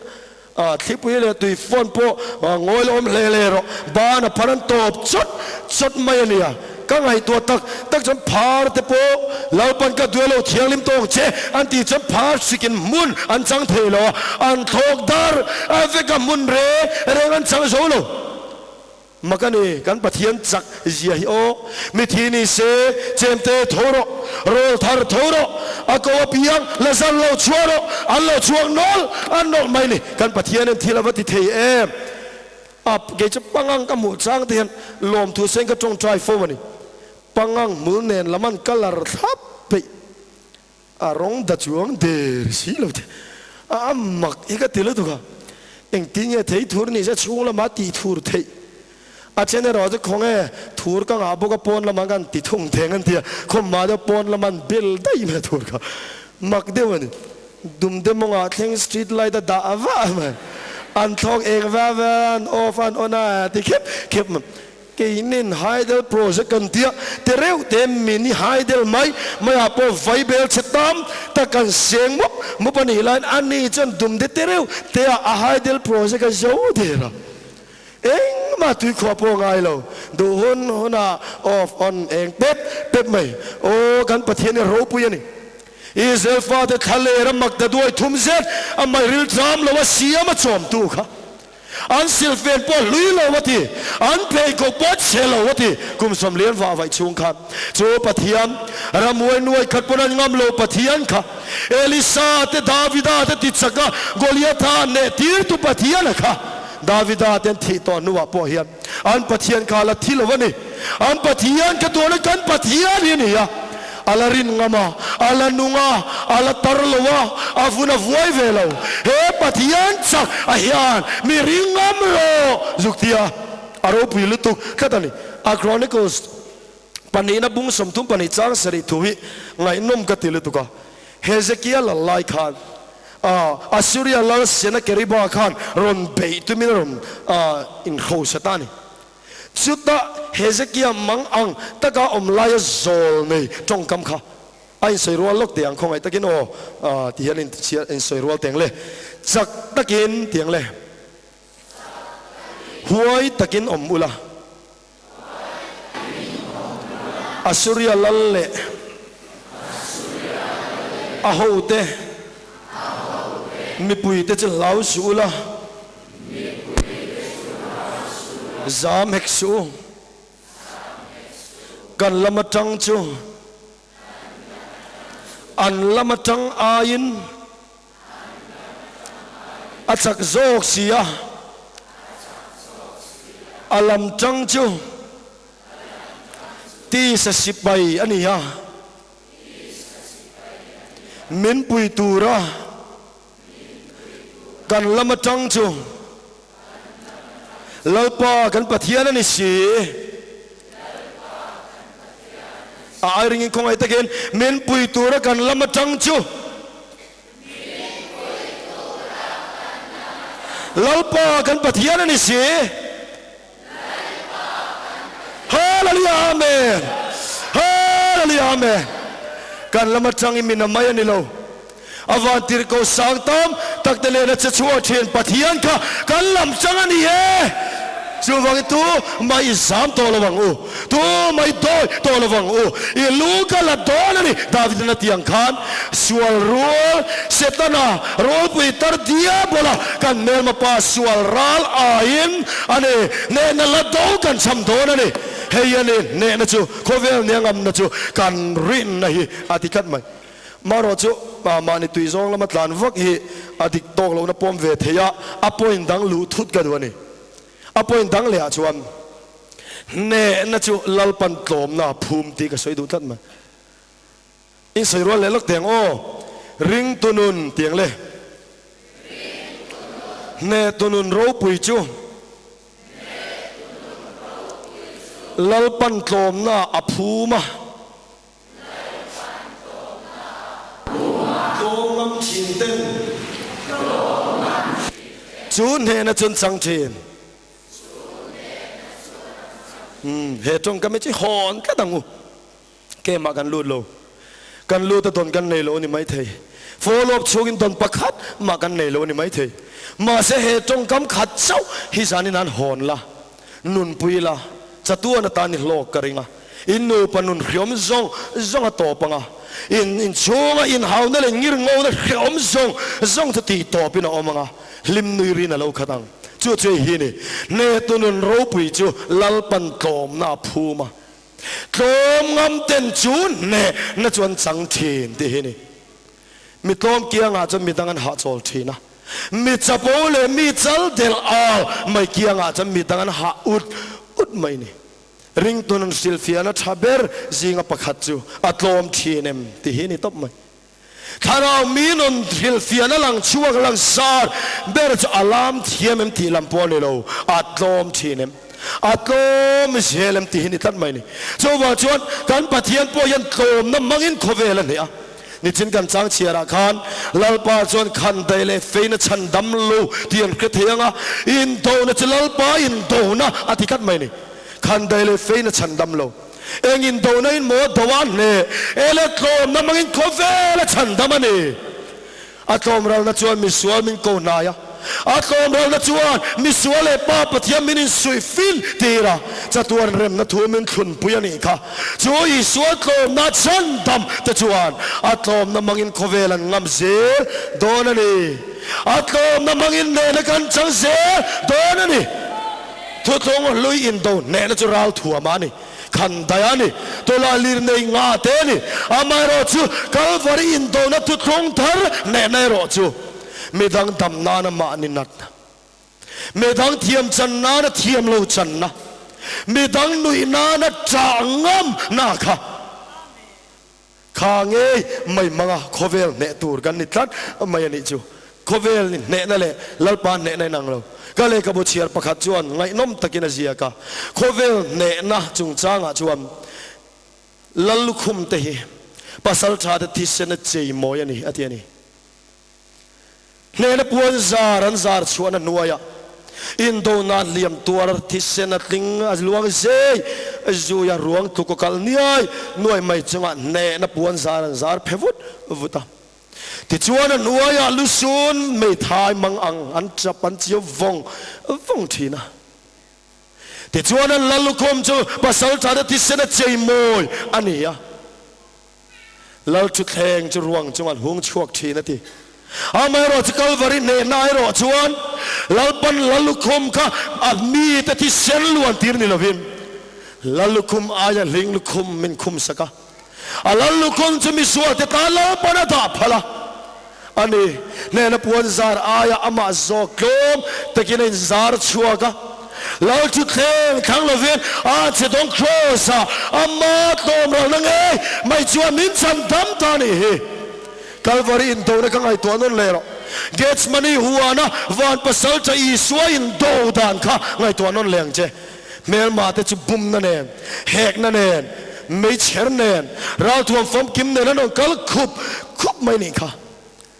A thlipui leh tui phone pawh ngawi lo awm hle hle rawh. Ban a phar an tawp chawt chawt mai a nia. Ka ngaihtuah tak tak chuan phar te pawh Lalpan ka duai lo thianghlim tawk che an tih chuan phar hrikin hmun an chang thei lo a, an thlawk dar vek a hmun reng reng an chang zo lo. Mak a ni, kan Pathian chak zia hi aw. Mithi ni se, chemte tho rawh, rawl thar tho rawh, a ko apiang la zan lo chhuah rawh, an lo chhuak nawlh an nawlh mai ni. Kan Pathian hian thil a va ti thei em? A, kei chu pangang ka hmuh chang te hian lawmthu sen ka tawngtai fo a ni. Pangang hmul nen lam an colour thlap peih A rawng da chuang der si lo te a mak hi ka ti lutuk a, engtin nge thei thur ni se chhung lama tih thur theih a then erawh chu khawnge thur ka ngah bawk a pawn lama kan ti thung theng an ti a, khawmah deuh pawn lama an bel daih mai a thur kha mak deuh a ni. Dumde mawngah thleng street light a dah vah mai, an thlawk eng va va an off an on a ti khep khep mai. Keinin Hydel project kan tia te reuh te mini hydel mai maiah pawh vaibel chhe tam tak kan seng mup mup a nih laiin a ni chuan dumde te reuh te ah a hydel project a zo der a, engmah tuikhuah pawh a ngai lo, duh hun hunah off on eng pep pep mai. Aw kan Pathian hi ropui a ni. Israel fate thla ler a makdaduai thum zet a mairil tlam lo a siam a chawmtu kha. An silhfen pawh hlui lo a ti, an pheikhawk pawh chhe lo a ti. Kum sawmlian vah vaih chhung khan chu Pathian, ramhuai nuai khat pawn an ngam lo Pathian kha, Elisa te Davida te ti chak a Goliatha neh tirtu Pathian a kha, Davida te an thih tawh hnuah pawh hian an Pathian kha a la thi lo a ni. An Pathian kha tuna kan Pathian hi a ni a, a la rin ngam a, a la nung a, a la tar lo a, a vun a vuai ve lo. He Pathian chak a hian mi ring ngam rawh zuk tia a ropui lutuk tlat a ni. A Chronicles pahnihna bung 32 chang sarih thu hi ngaihnawm ka ti lutuk a. Hezekia lal lai khan Assyria lal Sennacherib-a khan rawn beih tumin a rawn inhrosa ta a ni. Chutah Hezekia mang ang taka awm laia zawl nei tawngkam kha a insawi rual lawk teh ang, khawngaih takin aw ti hian insawi rual teng le, chak takin tiang le, huai takin awm ula, Assuria lal leh a hote mipuite chu hlau suh ula, Zam hek suh u. Kan lam atang chu an lam atang aiin a chak zawk si a, a lam tang chu tisa sipai a ni a, min pui tura Kan lam atang chu Lalpa kan Pathian a ni si. A ai ringin khawngaih takin min pui tura kan lam atang chu Lalpa kan Pathian a ni si. Hallelujah Amen Hallelujah Amen Kan lam atangin min a mai a ni lo. A van tirhkoh sang tam tak te lehna che chhuah thin Pathian kha kan lam chang a ni e. Chuvangin tu mah i zam tawh lo ang u, tu mah i dawi tawh lo ang u, i lu ka la dawn a ni. David-in a ti ang khan sual rual Setana rawlpui tar diabola kan hmelma pa sual ral aiin a ni, hnehna la do kan cham dawn a ni. Hei a ni hnehna chu, khawvel nia ngamna chu kan rinna hi a ti tlat mai. Marawh chu mahni tui zawng lama tlan vak hi a dik tawk lohna pawm ve thei a, a point dang luh thut ka duh a ni. A point dang lehah chuan hnehna chu Lalpan tlawmna phum tih ka sawi duh tlat mai. In sawi rual leh lawk teh ang aw, ringtu nun tiang le. Hnehtu nun ropui chu Lalpan tlawmna a phum a. Tlawm ngam thin ten. Chu hnehna chun chang thin. He tawngkam hi chu hawn tlat ang u. Kemah kan lut lo. Kan lut a dawn kan nei lo a ni maithei. Follow up chhungin dawn pakhat mah kan nei lo a ni maithei. Mahse he tawngkam khat chauh hi zanin an hawn la, nunpui la, chatuan atan i hlawk ka ring a. In nupa nun hreawm zawng zawng a tawp ang a, in inchhunga inhauna leh ngirngona hreawm zawng zawng chu tih tawpin a awm ang a, hlim nui rin a lo khat ang. Chu chu hei hi a ni, Hnetu nun ropui chu Lalpan tlawmna a phum a, tlawm ngam ten chu hnehna chu an chang thin tih hi a ni. Mi tlawm kiangah chuan mi dang an hahchawl thin a, mi chapo leh mi chal delh al mai kiangah chuan mi dang an hah ut ut mai a ni. Ringtu nun hrilhfiahna tha ber zinga pakhat chu a tlawm thin em tih hi a ni tawp mai. Thlarau mi nun hrilhfiahna lang chhuak lang zar ber chu a lam thiam em tih lam pawh a ni lo, a tlawm thin em, a tlawm zel em tih hi ni tlat mai a ni. Chuvang chuan kan Pathian pawh hian tlawmna hmangin khawvel a hneh a. Nichin kan chang chhiarah khan Lalpa chuan khandaih leh feina chhan dam lo tih an hre thei ang a, indona chu Lalpa indona a ti tlat mai a ni. Khandaih leh feina chhan dam lo. Eng indona in maw do a hneh e le tlawmna hmangin khawvel a chhan dam a ni. A tlawmralna chuan misual min ko hnai a, a tlawmralna chuan misual leh Pa Pathian min insuih fil tir a, chatuan remna thu min thlunpui a nih kha. Chu Isua tlawmna chhandam te chuan a tlawmna hmangin khawvel an ngam zel dawn a ni. A tlawmna hmangin nena kan chang zel dawn a ni. Thuthlung hlui indo hnehna chu ral thuama a ni. Khandaih a ni. Tula lir nei nga te a ni. Amaherawhchu Kalvari indona thuthlung thar hnehna erawh chu midang dam nana mahni natna, midang thiam chan nana thiam lo channa, midang nuih nana ṭah ngam na kha kha ngei mai hmanga khawvel hneh tur kan ni tlat mai a nih chu. Khawvel ni hnehna leh Lalpa hnehna inang lo. Ka lehkhabu chhiar pakhat chuan ngaihnawm takin a ziak a, khawvel hnehna chungchangah chuan Lallukhum te hi pasaltha te thisena chei mawi a ni a ti a ni. Hnehna puan zar an zar chhuahna hnuaiah indona hliam tuar thisen a tling a luang zei zui a, ruang tluk a kal niai nuai mai chungah hnehna puan zar an zar phe vut vut a. Tichuan a hnuaiah lusun meithai mang ang an chap an chiau vawng vawng thin a. Tichuan an Lallukhum chu pasalṭhate thisen a chei mawi a ni a. Lal thutthleng chu ruang chungah an hung chhuak thin a ti. Amaherawh chu Kalvari hnehna erawh chuan Lalpan Lallukhum kha a mite thisen luan tir ni lovin Lallukhum aia hling lukhum min khum sak a. A Lallukhum chu misualte tan Lalpan a dah phal a a ni. Hnehna puan zar aia amah zawk tlawm takin a inzar chhuak a. Lal chu thleng thlang lovin a che dawng Kraws ah ama tlawm ralna ngei mai chuan min chhan dam ta a nih hi. Kalvari indona ka ngaihtuah nawn leh rawh. Gethsemane huana van pasalṭha Isua indo dan kha ngaihtuah nawn leh ang che. Hmelma te chu bumna nen, hekna nen, meichher nen, ralthuam famkim nen an rawn kal khup khup mai nih kha.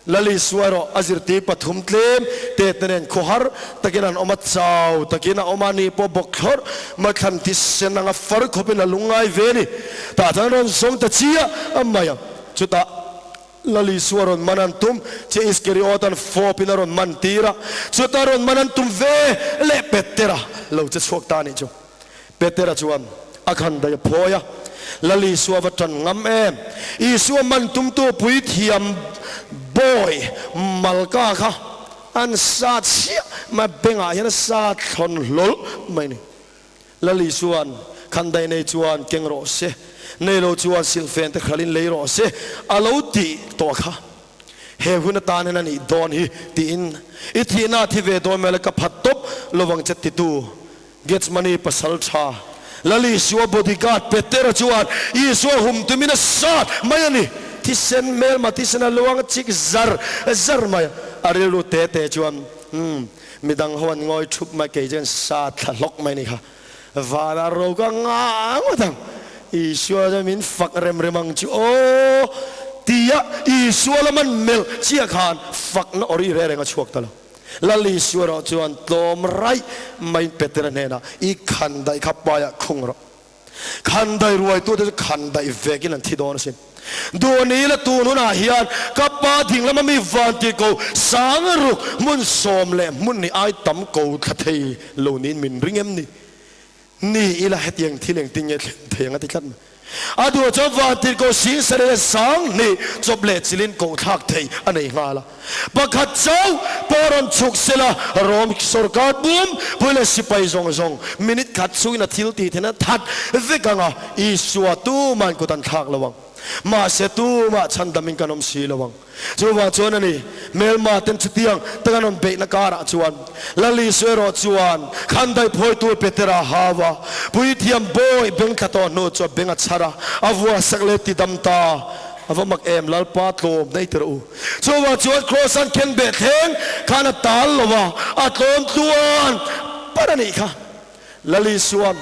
Lal Isua erawh a zirtir pathum tlem tetna nen khawhar takin an awm a, chau takin a awm a, ni pawh bawk thlawrh mathlan thisen anga far khawpin a lungngai ve a ni. Tah chuan an rawn zawng ta chiah mai a, chutah Lal Isua rawn man an tum che Iskariot an fawpin a rawn man tir a, chutah rawn man an tum ve leh Petera lo che chhuak ta a nih chu. Petera chuan a khan daih a phawi a, Lal Isua va tan ngam em? Isua man tumtu puithiam bawi Malka kha an sa chhiah mai a, bengah hian a sa thlawn hlawl mai a ni. Lal Isua'n, Khan daih nei chuan keng rawh se, nei lo chuan silhfen te khalin lei rawh se, a lo tih tawh kha. He hun atan hian a nih dawn hi, tiin i thihna a thi ve dawn mai la ka phat tawp lovang che titu Gethsemane pasal tha Lal Isua bodyguard Petera chuan Isua hum tumin a sat mai a ni. Thisen hmelma thisen a luang a chik zar zar mai a, a rilru te te chuan, Umm. Midang ho an ngawi thup mai, kei chuan sa thla hlawk mai ni kha. Vana ro ka ngah ngawt ang. Isua chuan min fak rem rem ang chu aw tia Isua lam an melh chiah khan fakna awri reng reng a chhuak ta lo. Lal Isua erawh chuan tlawm raih maiin Petera hnenah, I khan daih kha paiah khung rawh. Khan daih ruaitute chu khan daih vekin an thi dawn asin. Duhni la tun hunah hian ka pa ding lama mi van tih ko sang ruk hmun sawm leh hmun ni ai tam ko thla thei lo niin min ring em ni? Ni ila hetiang thil engtin nge thlen thei ang a ti tlat mai. A duh chuan vantirhkoh 70,000 chawp leh chilin koh thlak theih a nei nghal a. Pakhat chauh pawh rawn chhuk sela Rom sorkar pum pui leh sipai zawng zawng minute khat chungin a thil tih theihna that vek ang a, Isua tumahin kut an thlak lo ang. Mahse tumah chhandamin kan awm si lo ang. Chuvang chuan a ni, hmelma ten chutiang tak an rawn beihna karah chuan Lal Isua erawh chuan khandaih phawitu Petera hau a, puithiam bawi beng thla tawh hnu chu a beng a chhar a, a vuasak leh ti dam ta. A va mak em, Lalpa tlawm daih tirh u. Chuvang chuan Kraws an khen beh thleng khan a tal lo a, a tlawm tluan par a nih kha. Lal Isua'n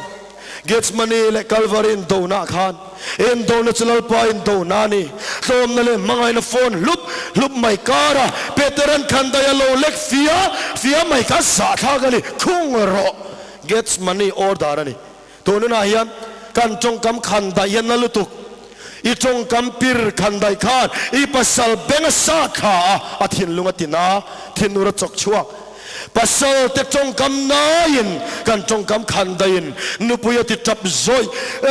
Gethsemane leh Kalvari indona khan indona chu Lalpa indona a ni. Tlawmna leh hmangaihna phone hlup hlup mai kara Petera'n khandaih a lo lek fia fia mai kha zahthlak a ni. Khung rawh! Gethsemane order a ni. Tun hunah hian kan tawngkam khandaih hian na lutuk. I tawngkam pir khandaih khan i pasal beng a sa thla a, a thinlung a tina, thinur a chawk chhuak. Pasal te tawngkam naiin kan tawngkam khandaihin nupui a ti tap zawih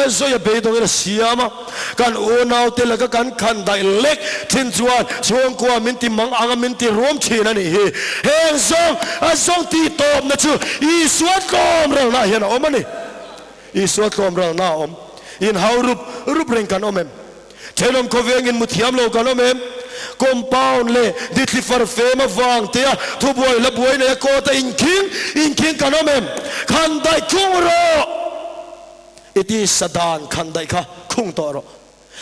zawih a beidawngin a siam a. Kan unaute laka kan khandaih lek thin chuan chhungkua min ti mang ang a min ti rum thin a nih hi. Heng zawng a zawng tih tawpna chu Isua tlawmralna hian a awm a ni. Isua tlawmralna a awm. Inhau rup rup reng kan awm em? Thenawm khawvengin mu thiam lo kan awm em? Compound leh dithli far fem avang tea thubuai la buai nei a kawta inkhing inkhing kan awm em? Khandaih khung rawh! I ti sa dan khandaih kha khung tawh rawh.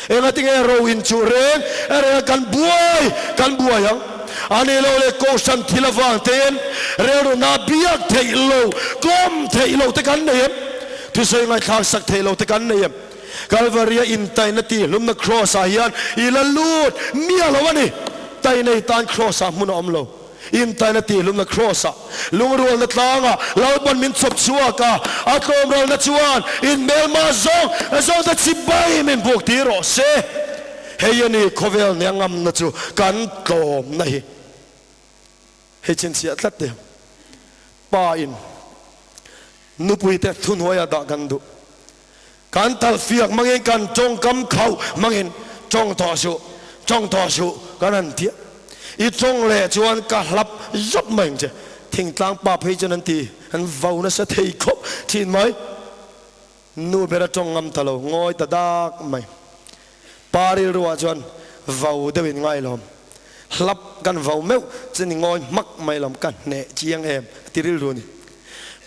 Engatinge ro inchuh reng reng a kan buai kan buai ang? A ni lo leh kohhran thil avang tein rilruna biak theih lo, kawm theih lo te kan nei em? Thusawi ngaihthlak sak theih lo te kan nei em? Kalvaria intaina tihhlumna Kraws ah hian i la lut miah lo a ni. Tainei tan Kraws ah hmun a awm lo. Intaina tihhlumna Kraws ah, lungrualna tlangah Lalpan min chawp chhuak a, a tlawmralna chuan inhmelma zawng zawng te chibai min buk tir rawh se. Hei a ni khawvel nia ngamna chu kan tlawmna hi. Hei chhinchhiah tlat te Pa in nupui te thuhnuaiah dah kan duh. Kan talhfiak hmangin kan tawngkam khauh hmangin tawng tawh suh, tawng tawh suh kan han ti a. I tawng leh chuan ka hlap zawp mai ang che. Thingtlang pa phei chuan an ti, an vau nasa thei khawp thin mai. Nu ber a tawng ngam ta lo, ngawi ta dak mai. Pa rilruah chuan vau deuhin ngailawm, hlap kan vau meuh chu ni ngawi hmak mai lawm, ka hneh chiang em a ti rilru a ni.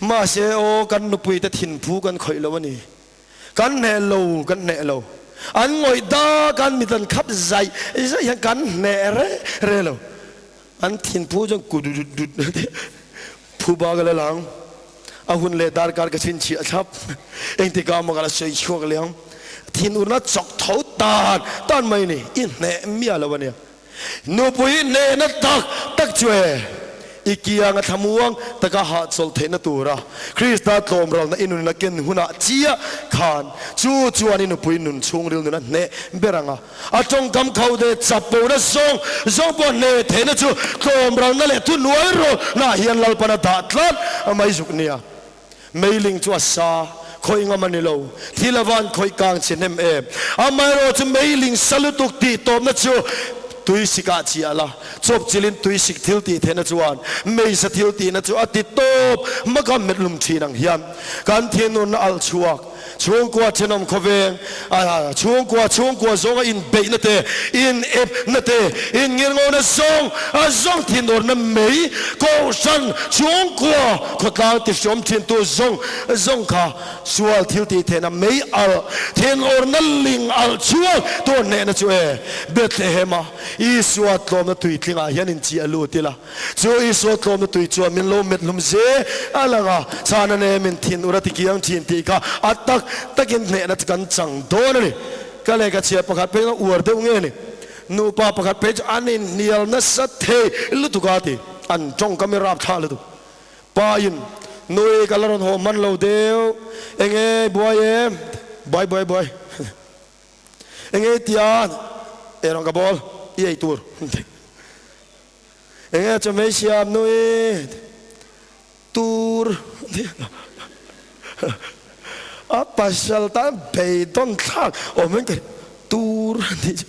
Mahse aw kan nupui te thinphu kan khawih lo a ni. Kan hneh lo, kan hneh lo. An ngawih dak an mit an khap zaih zaih hian kan hneh re re lo. An thinphu chuan kudududud a ti. Phu bak a la lang. A hun leh darkar ka chhinchhiah thlap. Engtikah maw ka la sawi chhuak leh ang. Thinurna chawk tho tan tan mai a ni. I hneh miah lo a nia. Nupui hnehna tak tak chu e, i kianga thlamuang taka hahchawlh theihna tura Krista tlawmralna i nunna ken hunah chiah khan chu chuan i nupui nun chhungril nun a hneh ber ang a. A tawngkam kho leh chapona zawng zawng pawh hneh theihna chu tlawmralna leh thuhnuai rawlna hian Lalpan a dah tlat mai zuk nia. Meiling chu a sa, khawih ngam a ni lo. Thil a van khawih kang che hnem em. Amaherawh chu meiling sa lutuk tih tawpna chu tuisik ah chiah la. Chawp chilin tuisik thil tih theihna chuan meisa thil tihna chu a ti tawp hmak a metlum thin ang hian kan thinurna alh chhuak. Chhungkua thenawm khawveng a chhungkua chhungkua zawnga inbeihna te, inepna te, inngirngona zawng a zawng thinurna mai kohhran chhungkua khawtlang tihriawm thintu zawng zawng kha sual thil tih theihna mei alh thinurna ling alh chhuak tur hnehna chu e Bethlehem a Isua tlawmna tuitlingah hian inchiah lut ila. Chu Isua tlawmna tui chuan min lo met hlum ze a lang a, chhana nen min thin ur a ti kiang thin tih kha a tak takin hnehna chu kan chang dawn a ni. Ka lehkha chhiar pakhat phei chu a uar deuh nge ni? Nupa pakhat phei chu an inhnial nasa thei lutuk a ti. An tawngkam i rap thla lutuk. Pa in, Nui ka la rawn haw hman lo deuh, enge buai em? Buai buai buai. Enge i tia? Erawng ka bawl, i ei tur. Enge chu mei siam nui tur. A pasal tan beidawn thlak awm in ka tur a nih chu.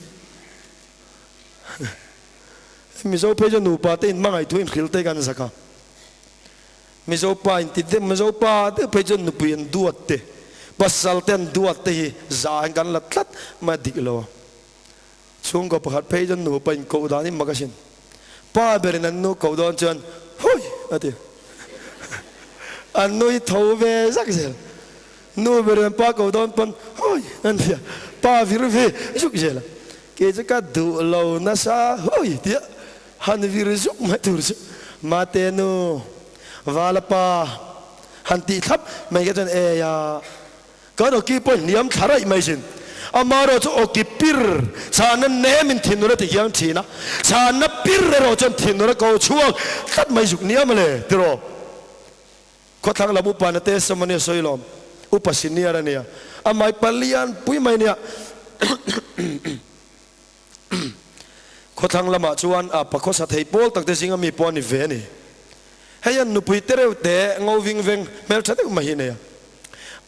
Mizo phei chu nupa te in hmangaih thu in hrilh te kan zak a. Mizo pa in ti deuh Mizo pa deuh phei chuan nupui an duat te, pasal te an duat te hi za in kan la tlat mai a dik lo a. Chhungkaw pakhat phei chuan nupa in koh dan hi mak asin. Pa berin an nu koh dawn chuan Hui! a ti. An nu hi tho ve zak zel. Nu berin an pa koh dawn pawn Hui! an ti a, pa vir ve zuk zel a. Kei chu ka duh lo nasa Hui! tia han vir zuk mai tur chu Mate nu, Vala pa han tih thlap mai kha chuan ei a. Kan awki pawh hniam thla raih mai sin. Amaherawh chu awki pir chhanna nemin thinur a ti hiang thin a, chhanna pir erawh chuan thinur a ko chhuak tlat mai zuk nia mawle tiraw. Khawthlang lam upa na te sam ania sawi lawm, upa senior ania, amai palian pui mai nia. Khawthlang lamah chuan a pakhawsa thei pawl takte zinga mi pawh a ni ve a ni. Hei an nupui te reuh te ngo ving veng hmeltha deuh mai hi nei a.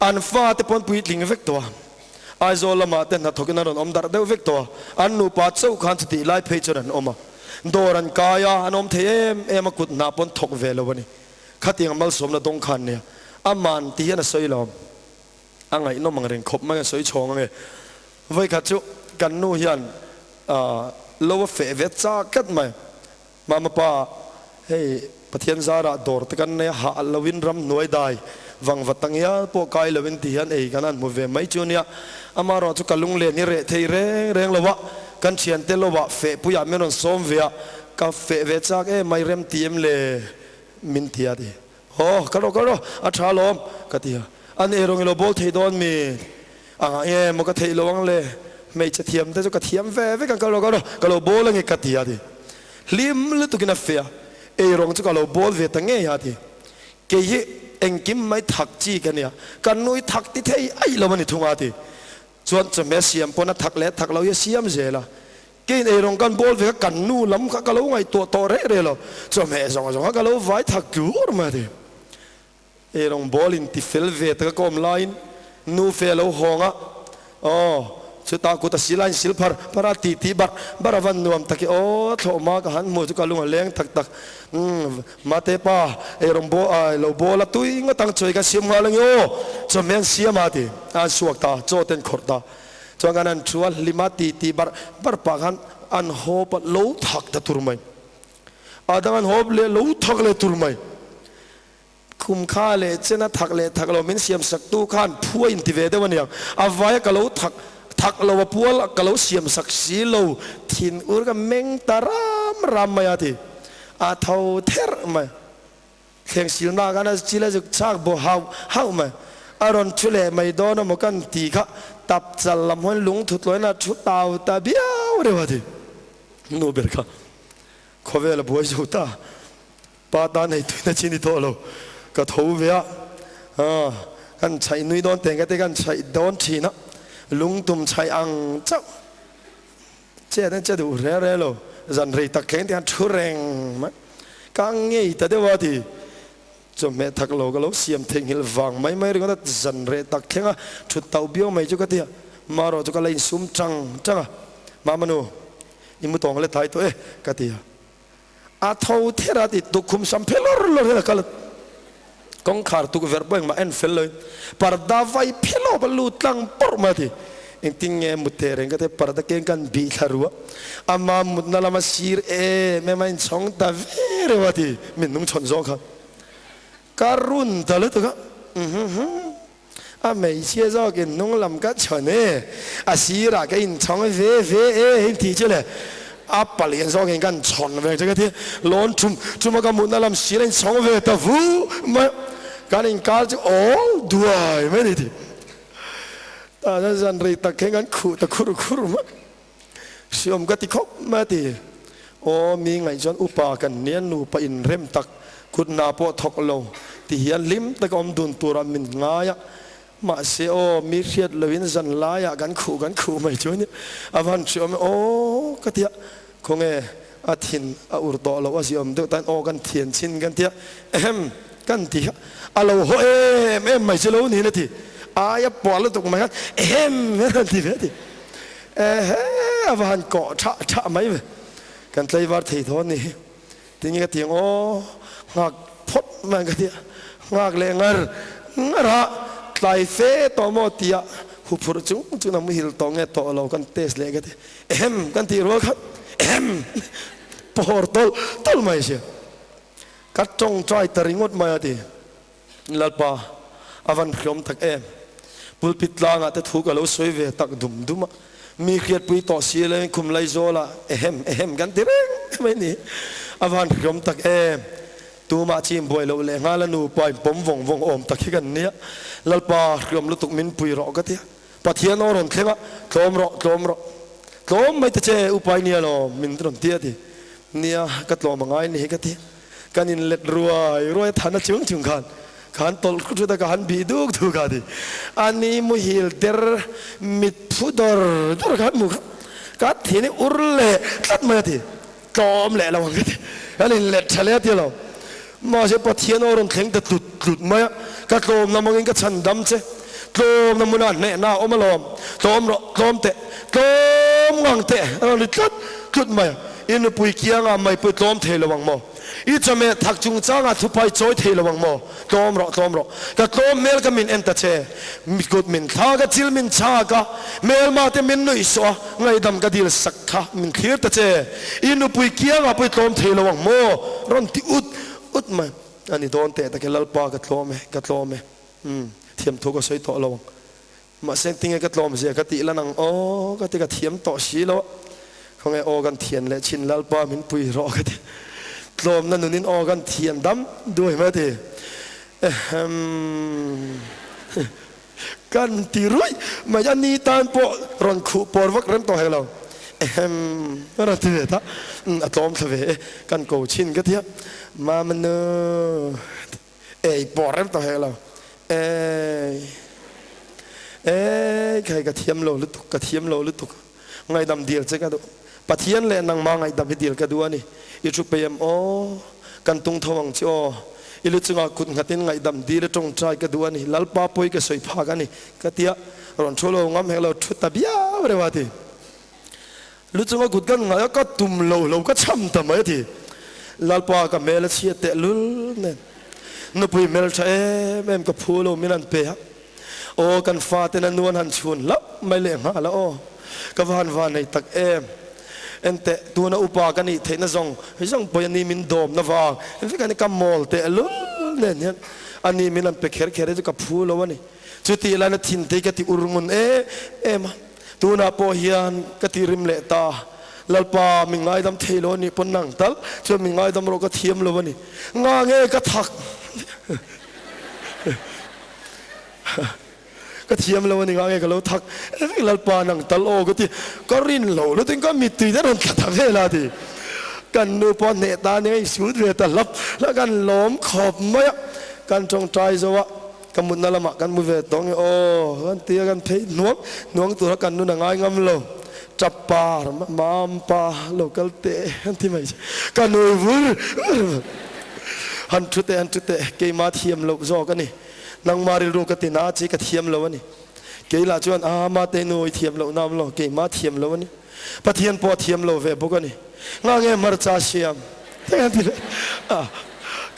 An fate pawn puitling vek tawh a. Aizawl lamah te hnathawkin an rawn awm darh deuh vek tawh a. An nupa chauh khan chutih lai phei chuan an awm a. Dawr an kai a, an awm thei em em a, kut hnah pawn thawk ve lo a ni. Khatiang malsawmna dawng khan nia. Aman ti hian a sawi lo. A ngaihnawm ang reng khawp mai a sawi chhawng ange. Vawikhat chu kan nu hian lo a feh ve chak tlat mai. Mama pa, hei Pathian zarah dawr te kan nei a, hah loin ram hnuai dai vang va tangial pawh kai loin ti hian ei kan han hmu ve mai chu nia. Amaherawh chu ka lunglen hi reh thei reng reng lo a, kan thiante lo ah feh puiah min rawn sawm ve a, ka feh ve chak em mai rem ti em le min ti a ti. Aw, ka rawh ka rawh, a tha alawm, ka ti a. An eirawng i lo bawl thei dawn mi? A ngah nge maw ka theih lo ang le? Hmeichhe thiam te chu ka thiam ve vek ang, ka rawh ka rawh, ka lo bawl ange ka ti a ti. Hlim lutukin a feh a, eirawng chu ka lo bawl ve ta ngei a ti. Kei hi engkim mai thak chi ka nia, ka nui thak ti thei aih lo a ni thung a ti. Chuan chawhmeh siam pawn a thak leh thak lo hi a siam zel a. Kein eirawng kan bawl ve kha kan nu lam kha ka lo ngaihtuah tawh reh reh lo, chawhmeh zawng zawng kha ka lo vai thak tlur mai a ti. Eirawng bawl in ti fel ve taka ka awm laiin nu fe a lo hawng a, aw chutah kut a sil a in sil phar phar a ti ti barh barh a van nuam tak i aw thlawhma ka han hmu chu ka lung a leng tak tak. Umm mate pa eirawng bawl ai lo bawl a tui ngawt ang chawi ka siam nghal ange aw chawhmeh an siam a ti a an suak ta chaw te an khawrh ta. Chuan kan han thu a, hlima ti ti barh barh pah khan an hawp a, lo thak ta tur mai. A dang an hawp leh lo thak leh tur mai. Khum kha leh chen a thak leh thak lo min siam sak tu khan phu a inti ve deuh aniang. A vaia ka lo thak thak lo a pual ka lo siam sak si lo thin ur ka meng ta ram ram mai a ti. A tho therh mai. Thleng silna khan a chil a zuk chak bawh hauh hauh mai. A rawn thu leh mai dawn a maw kan ti kha tap chal lam hawn lung thutlawiin a thu tau ta biau reuh a ti. Nu ber kha khawvel a buai zo ta. Pa tan hei tuina chi ni tawh lo. Ka tho ve a, kan chhaih nui dawn teng ka te kan chhaih dawn thin a, lungtum chhaih ang chauh. Chet an che duh reng reng lo, zan rei tak thleng te khan thu reng mai. Ka ngei ta deuh a ti. Chawhmeh thak lo ka lo siam theihnghilh vang mai mai ringawt a, zan reh tak thleng a thut tauh biau mai chu ka ti a. Marawh chu ka la insum tang tang a, Mama nu, i mu tawng le thai tawh e, ka ti a. A tho ther a ti, tukkhum sam phe lawr lawr hian a kal a. Kawngkhar tukverh pawh engmah en fel loin parda vai phe lawp a lut tlang pawrh mai a ti. Engtin nge mut teh reng ka ti, parda keng kan bih thla ru a, ama mutna lama sir em em a inchhawng ta ve reuh a ti, min hnung chhawn zawng kha ka run ta lutuk a, uhhuhhu a hmeichhia zawkin hnung lam ka chhawn e, a sirah ka inchhawng ve ve e hei tih chu le a palian zawkin kan chhawn ve che ka ti, lawn thum thum a ka mutna lam sir a inchhawng ve ta vu mai a, kan inkar chu awl duai mai a ni tih. Tah chuan zan rei tak khen kan khuh ta khur khur mai, hriawm ka ti khawp mai a ti. Aw mi ngaih chuan upa kan nia nupa inrem tak kut hna pawh thawk lo ti hian hlim taka awm dun tura min ngai a, mahse aw mi hriat loin zan laiah kan khuh kan khuh mai chu a nia, a van hriawm e aw ka ti a, khawnge a thin a ur tawh loh a ziawm deuh tan aw kan thian chin kan ti a, ehem kan ti a, a lo haw em em mai chu lo niin a ti. Aia puah lutuk mai khan ehem hian han ti ve a ti. Ehe a va han kawh thah thah mai ve. Kan tlaivar thei thawn ni hi. Tinge ka ti ang aw, nghak phawt mai ang ka ti a. Nghak leh ngar ngar a, tlai fe tawh maw tia huphurh chung chung a muhil tawh nge tawh lo kan test leh ka ti. Ehem kan tih rual khat ehem pawr tawlh tawlh mai sia. Ka tawngtai ta ringawt mai a ti. Lalpa, a van hriawm tak em? Pulpit tlangah te thu ka lo sawi ve tak dum dum a, mi hriatpui tawh si lengin khum Laizawlah ehem ehem kan ti reng mai ni. A van hriawm tak em? Tumah chim buai loh leh nghal a nupa in pawm vawng vawng awm tak hi kan nia. Lalpa, hriawm lutuk min pui rawh ka ti a. Pathian aw rawn thleng a, tlawm rawh, tlawm rawh. Tlawm mai ta che, upai nia lawm, min rawn ti a ti. Nia, ka tlawm a ngai ni hi ka ti. Kan in let ruai ruai a than a chung chung khan ka han tawlh khut khut a, ka han bih duk duk a ti. A ni muhil der mit phu dawr dawr khan hmu kha ka thin hi ur leh tlat mai a ti. Tlawm leh lo ang ka ti. Kan in let tha leh a ti lo. Mahse Pathian aw rawn thleng ta tlut tlut mai a, ka tlawmna mangin ka chhan dam che. Tlawmna hmunah hnehna a awm alawm. Tlawm rawh, tlawm teh, tlawm ngang teh a rawn ri tlut tlut mai a. I nupui kiangah mai pawh i tlawm thei lo ang maw? I chawhmeh thak chungchangah thupai chawi thei lo ang maw? Tlawm rawh, tlawm rawh. Ka tlawm hmel ka min en ta che. Kut min thlak a, chil min chhak a, hmelma te min nuih sawh a, ngaihdam ka dil sak kha min thlir ta che. I nupui kiangah pawh i tlawm thei lo ang maw? Rawn ti ut ut mai. A ni dawn teh tak e, Lalpa ka tlawm e, ka tlawm e. Umm, thiamthu ka sawi tawh lo ang. Mahse tinge ka tlawm zia ka tih lan ang aw ka ti ka thiam tawh si lo a, khawnge aw kan thian leh chin Lalpa min pui rawh ka ti. Tlawmna nunin aw kan thian dam duai mai a ti. Ehem kan ti ruih mai a ni tan pawh rawn khuh pawr vak rem tawh hek lo. Ehem a rawn ti ve ta, a tlawm thla ve e kan ko chin ka ti a, Mama nu. Ei pawh rem tawh hek lo. Ei ei khai ka thiam lo lutuk ka thiam lo lutuk ngaihdam dil che ka duh. Pathian leh nangmah ngaihdam hi dil ka duh a ni. I thu pei em aw? Kan tung tho ang che aw. I lu chungah kut nghatin ngaihdam dil a tawngtai ka duh a ni. Lalpa pawi ka sawi phak a ni ka tia rawn thu lo ngam hek lo thu ta biau reuh a ti. Lu chunga kut kan ngaih a ka tum lo lo ka cham ta mai a ti. Lalpa ka hmel a chhiat teh lul nen nupui hmel tha em em ka phu lo min han pe a. Aw kan faten a nu an han chhun hlauh mai leh nghal a aw. Ka va han vanei tak em. Enteh tuna upa ka nih theihna zawng zawng pawh a ni min dawmna vang vek a ni ka mawl teh lul nen hian a ni min han pe kher kher hi chu ka phu lo a ni. Chutih laina thinte ka ti ur ngun em em a. Tunah pawh hian ka ti rim leh ta, Lalpa, min ngaidam thei lo a nih pawn nang tal chuan min ngaidam rawh ka thiam lo a ni. Nga nge ka thak? Ka thiam lo a ni, nga nge ka lo thak? Lalpa, nang tal aw ka ti. Ka rin lo lutin ka mittui te rawn tla ta vel a ti. Kan nu pawh hneh ta nia i sut ve ta hlap hlap kan lawm khawp mai a, kan tawngtai zo a. Ka mutna lamah kan mu ve tawh nge aw kan ti a, kan phei hnuang hnuang tura kan nun a ngai ngam lo. Tap par mam pa lo kal teh an ti mai che. Ka nui vur vur. Han thu teh han thu teh keima thiam loh zawk a ni. Nangma rilru ka ti na chi ka thiam lo a ni. Kei lah chuan a mate nu i thiam loh nam lo keima thiam lo a ni. Pathian pawh a thiam lo ve bawk a ni. Nga nge hmarcha siam te kan ti leh a,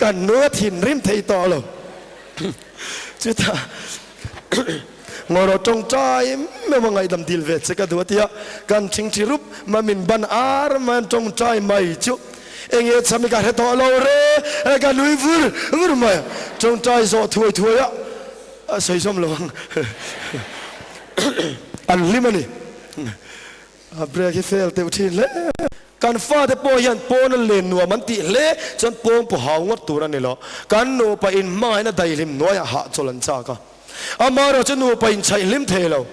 kan nu a thinrim thei tawh lo. Chutah Ngawrawh tawngtai meuh a ngaihdam dil ve che ka duh a ti a, kan thingthi rup mai min ban ar mai an tawngtai mai chu eng nge chham i ka hre tawh lo re ka nui vur vur mai a, tawngtai zawh thuai thuai a sawi zawm lo ang an hlim a ni. A break hi fail deuh thin hle. Kan fate pawh hian pawn a len nuam an tih hle chuan pawng pawh hau ngawt tur a ni lo. Kan nupa in hmangaihna daihlim hnuaiah hahchawl an chak a. Amaherawhchu nupa in chhaih hlim thei lo.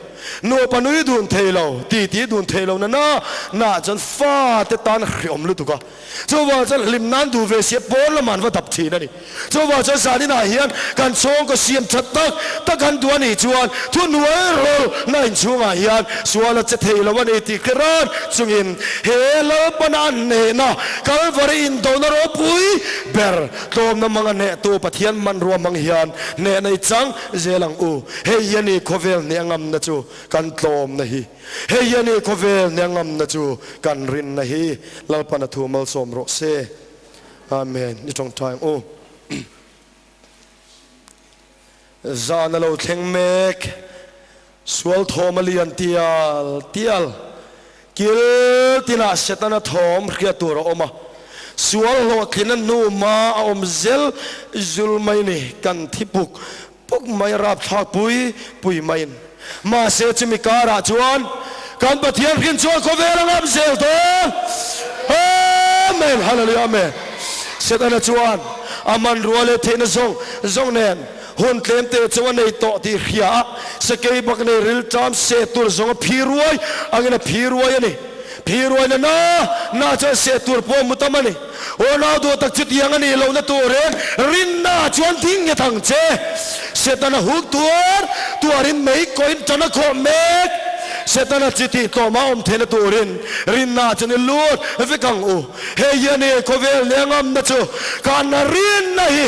Nupa nui dun thei lo, titi dun thei lo na na na chuan fate tan hreawm lutuk a. Chuvang chuan hlim nan duh ve sia pawn lamah an va dap thin a ni. Chuvang chuan zaninah hian kan chhawngkaw siam that tak tak an duh a nih chuan thuhnuai rawlna inchhungah hian sual a che thei lo a ni tih hre ran chungin he Lalpana a hnehna Kalvari indona ropui ber tlawmna hmang a hnehtu Pathian hmanrua hmang hian hnehna i chang zel ang u. Hei hi a ni khawvel hneh ngamna chu kan tlawmna hi. Hei hi a ni khawvel hneh ngamna chu kan rinna hi. Lalpana thu malsawm rawh se. Amen. I tawngtai ang u. Zan a lo thleng mek. Sual thawm a lian tial tial. Kil tinah Setana thawm hriat tur a awm a. Sual hlawhtlina hnu ma a awm zel zul mai ni. Kan thi puk puk mai rapthlak pui pui maiin. Mahse chumi karah chuan kan Pathian hrin chuan khawvel a ngam zel dawn. Amen! Hallelujah! Amen! Setana chuan a hmanrua leh theihna zawng zawng nen hun tlemte chu a nei tawh tih hria a, sakei bak nei rilṭam seh tur zawng a phi ruai angin a phi ruai a ni. Phi ruai na na na chuan seh tur pawh a mu tam a ni. Aw nau duh tak chutiang a nih lohna turin rinna chuan ding nghet ang che. Setana huk tuar tuarin mei kawiin tan a khawh mek. Setana chi tih tlawma awm theihna turin rinna chuan i lut vek ang u. Hei hi a ni khawvel nia ngamna chu kan rinna hi.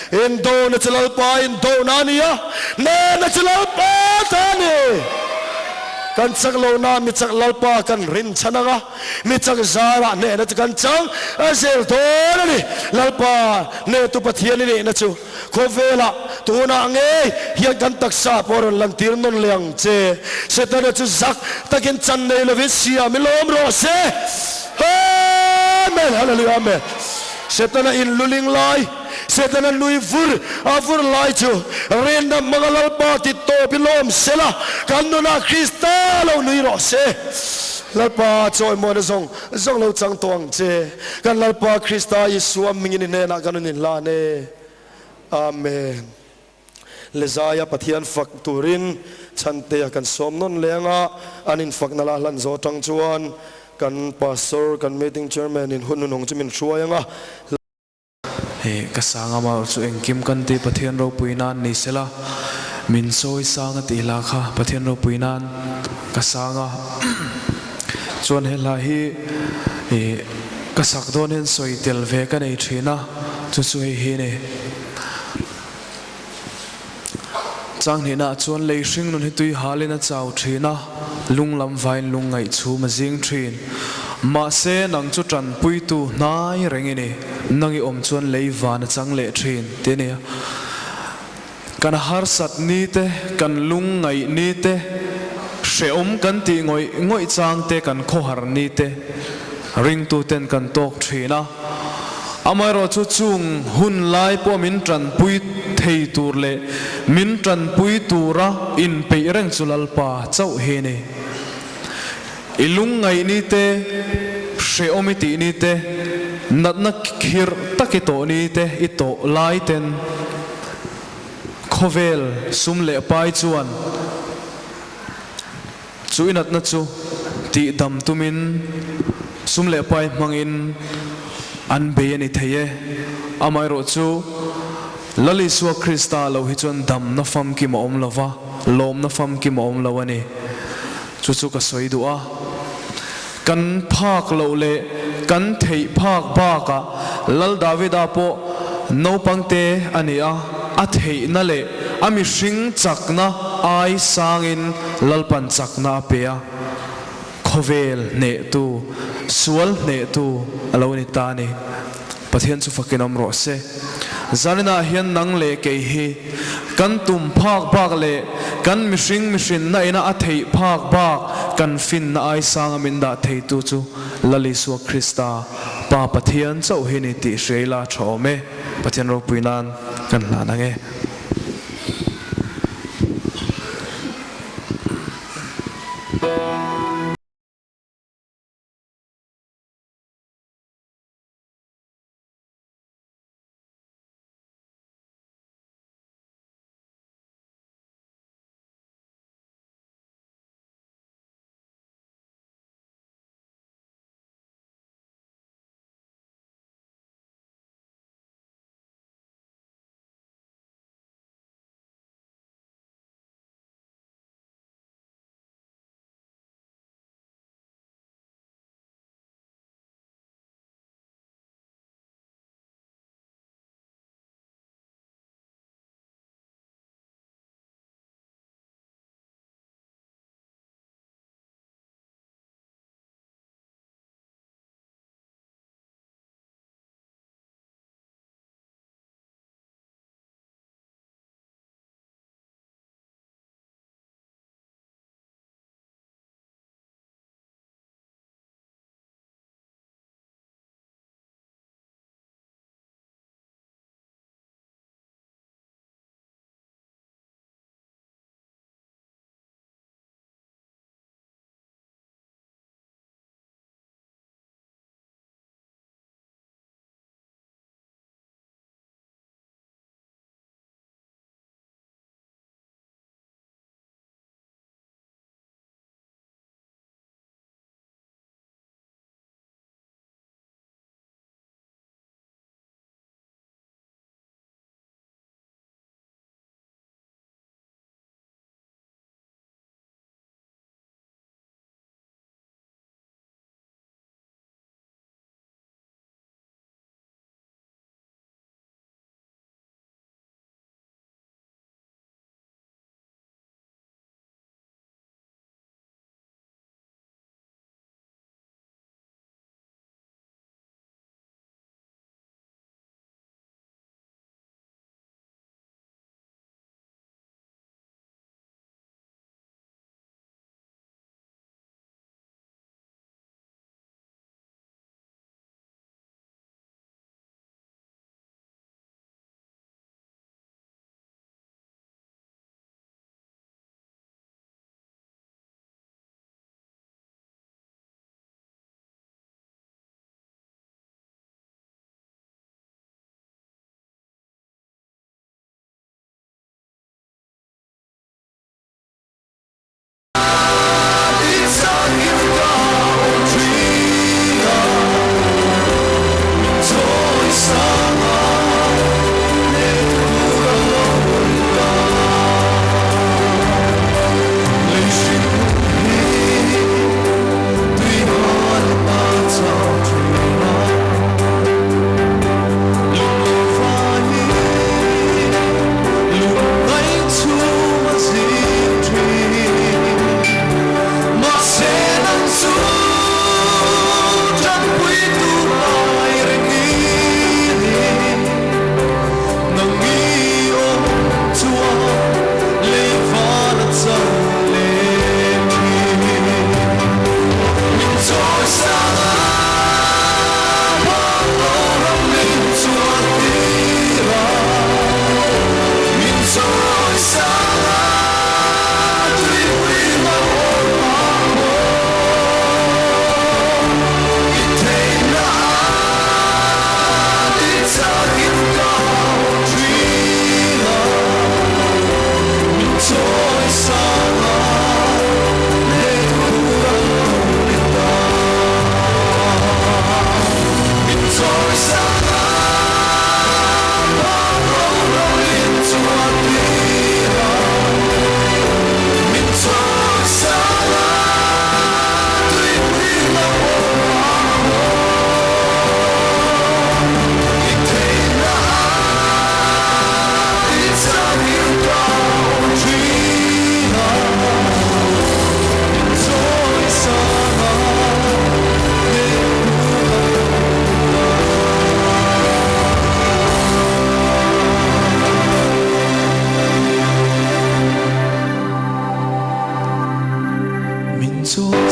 Indona chu Lalpa indona a ni a, nena chu Lalpa ta a ni. Kan chak lohna mi chak Lalpa kan rinchhan ang a. Mi chak zarah hnehna chu kan chang a zel dawn a ni. Lalpa hnehtu Pathian i nihna chu khawvelah tunah ngei hian kan taksa pawh rawn lantir nawn leh ang che. Setana chu zak takin chan nei lovin siam i lawm rawh se. Amen! Hallelujah! Amen! Setana in luling lai, Setana nui vur a vur lai chu rinna hmanga Lalpa ti tawp i lawm sela, kan nunah Krista lo nui rawh se. Lalpa chawimawi na zawng zawng lo chang tawh ang che. Kan Lalpa Krista Isua mingin i hnenah kan rawn inhlan e. Amen. Lezaia Pathian fak turin Chhantea kan sawm nawn leh anga an infakna la hlan zawh atang chuan kan Pastor, kan Meeting Chairman in hun hunawng chu min hruai anga. Hei ka sang a mah chu engkim kan ti Pathian ropui nan ni sela min sawi sang a tih hla kha Pathian ropui nan ka sang a chuan he hla hi ih ka sak dawn hian sawi tel ve ka nei thin a chu chu hei hi ni. Chang hnihna ah chuan lei hring nun hi tui halin a chau thin a, lung lam vain lung ngaih chhum a zing thin. Mahse, nang chu tanpuitu hnai reng i ni, nang i awm chuan lei van a chang leh thin, ti a ni a. Kan harsat ni te, kan lung ngaih ni te, hrehawm kan tih ngawih ngawih chang te, kan khawhar ni te, ringtuten kan tawk thin a. Amaherawhchu chung hun lai pawh min tanpui thei tur leh min tanpui tura inpeih reng chu Lalpa chauh hi a ni. I lungngaih ni te, hrehawm i tih ni te, natna khirh tak i tawh ni te i tawh lai ten khawvel sum leh pai chuan Chu i natna chu tihdam tumin sum leh pai hmangin an bei a ni thei e. Amaherawhchu, Lal Isua Krista lo hi chuan damna famkim a awm lo va, lawmna famkim a awm lo a ni. Chu chu ka sawi duh a. Kan phak loh leh kan theih phak bakah Lal Davida pawh naupangte a ni a, a theihna leh a mihring chakna ai sangin Lalpan chakna a pe a, khawvel hnehtu, sual hnehtu a lo ni ta a ni. Pathian chu fakin awm rawh se. Zaninah hian nang leh kei hi kan tum phak bak leh kan mihring mihrinna ina a theih phak bak kan finna ai sanga min dah theitu chu Lal Isua Krista, Pa Pathian chauh hi ni tih hria ila tha awm e. Pathian ropui nan kan hlan ang e. chuan.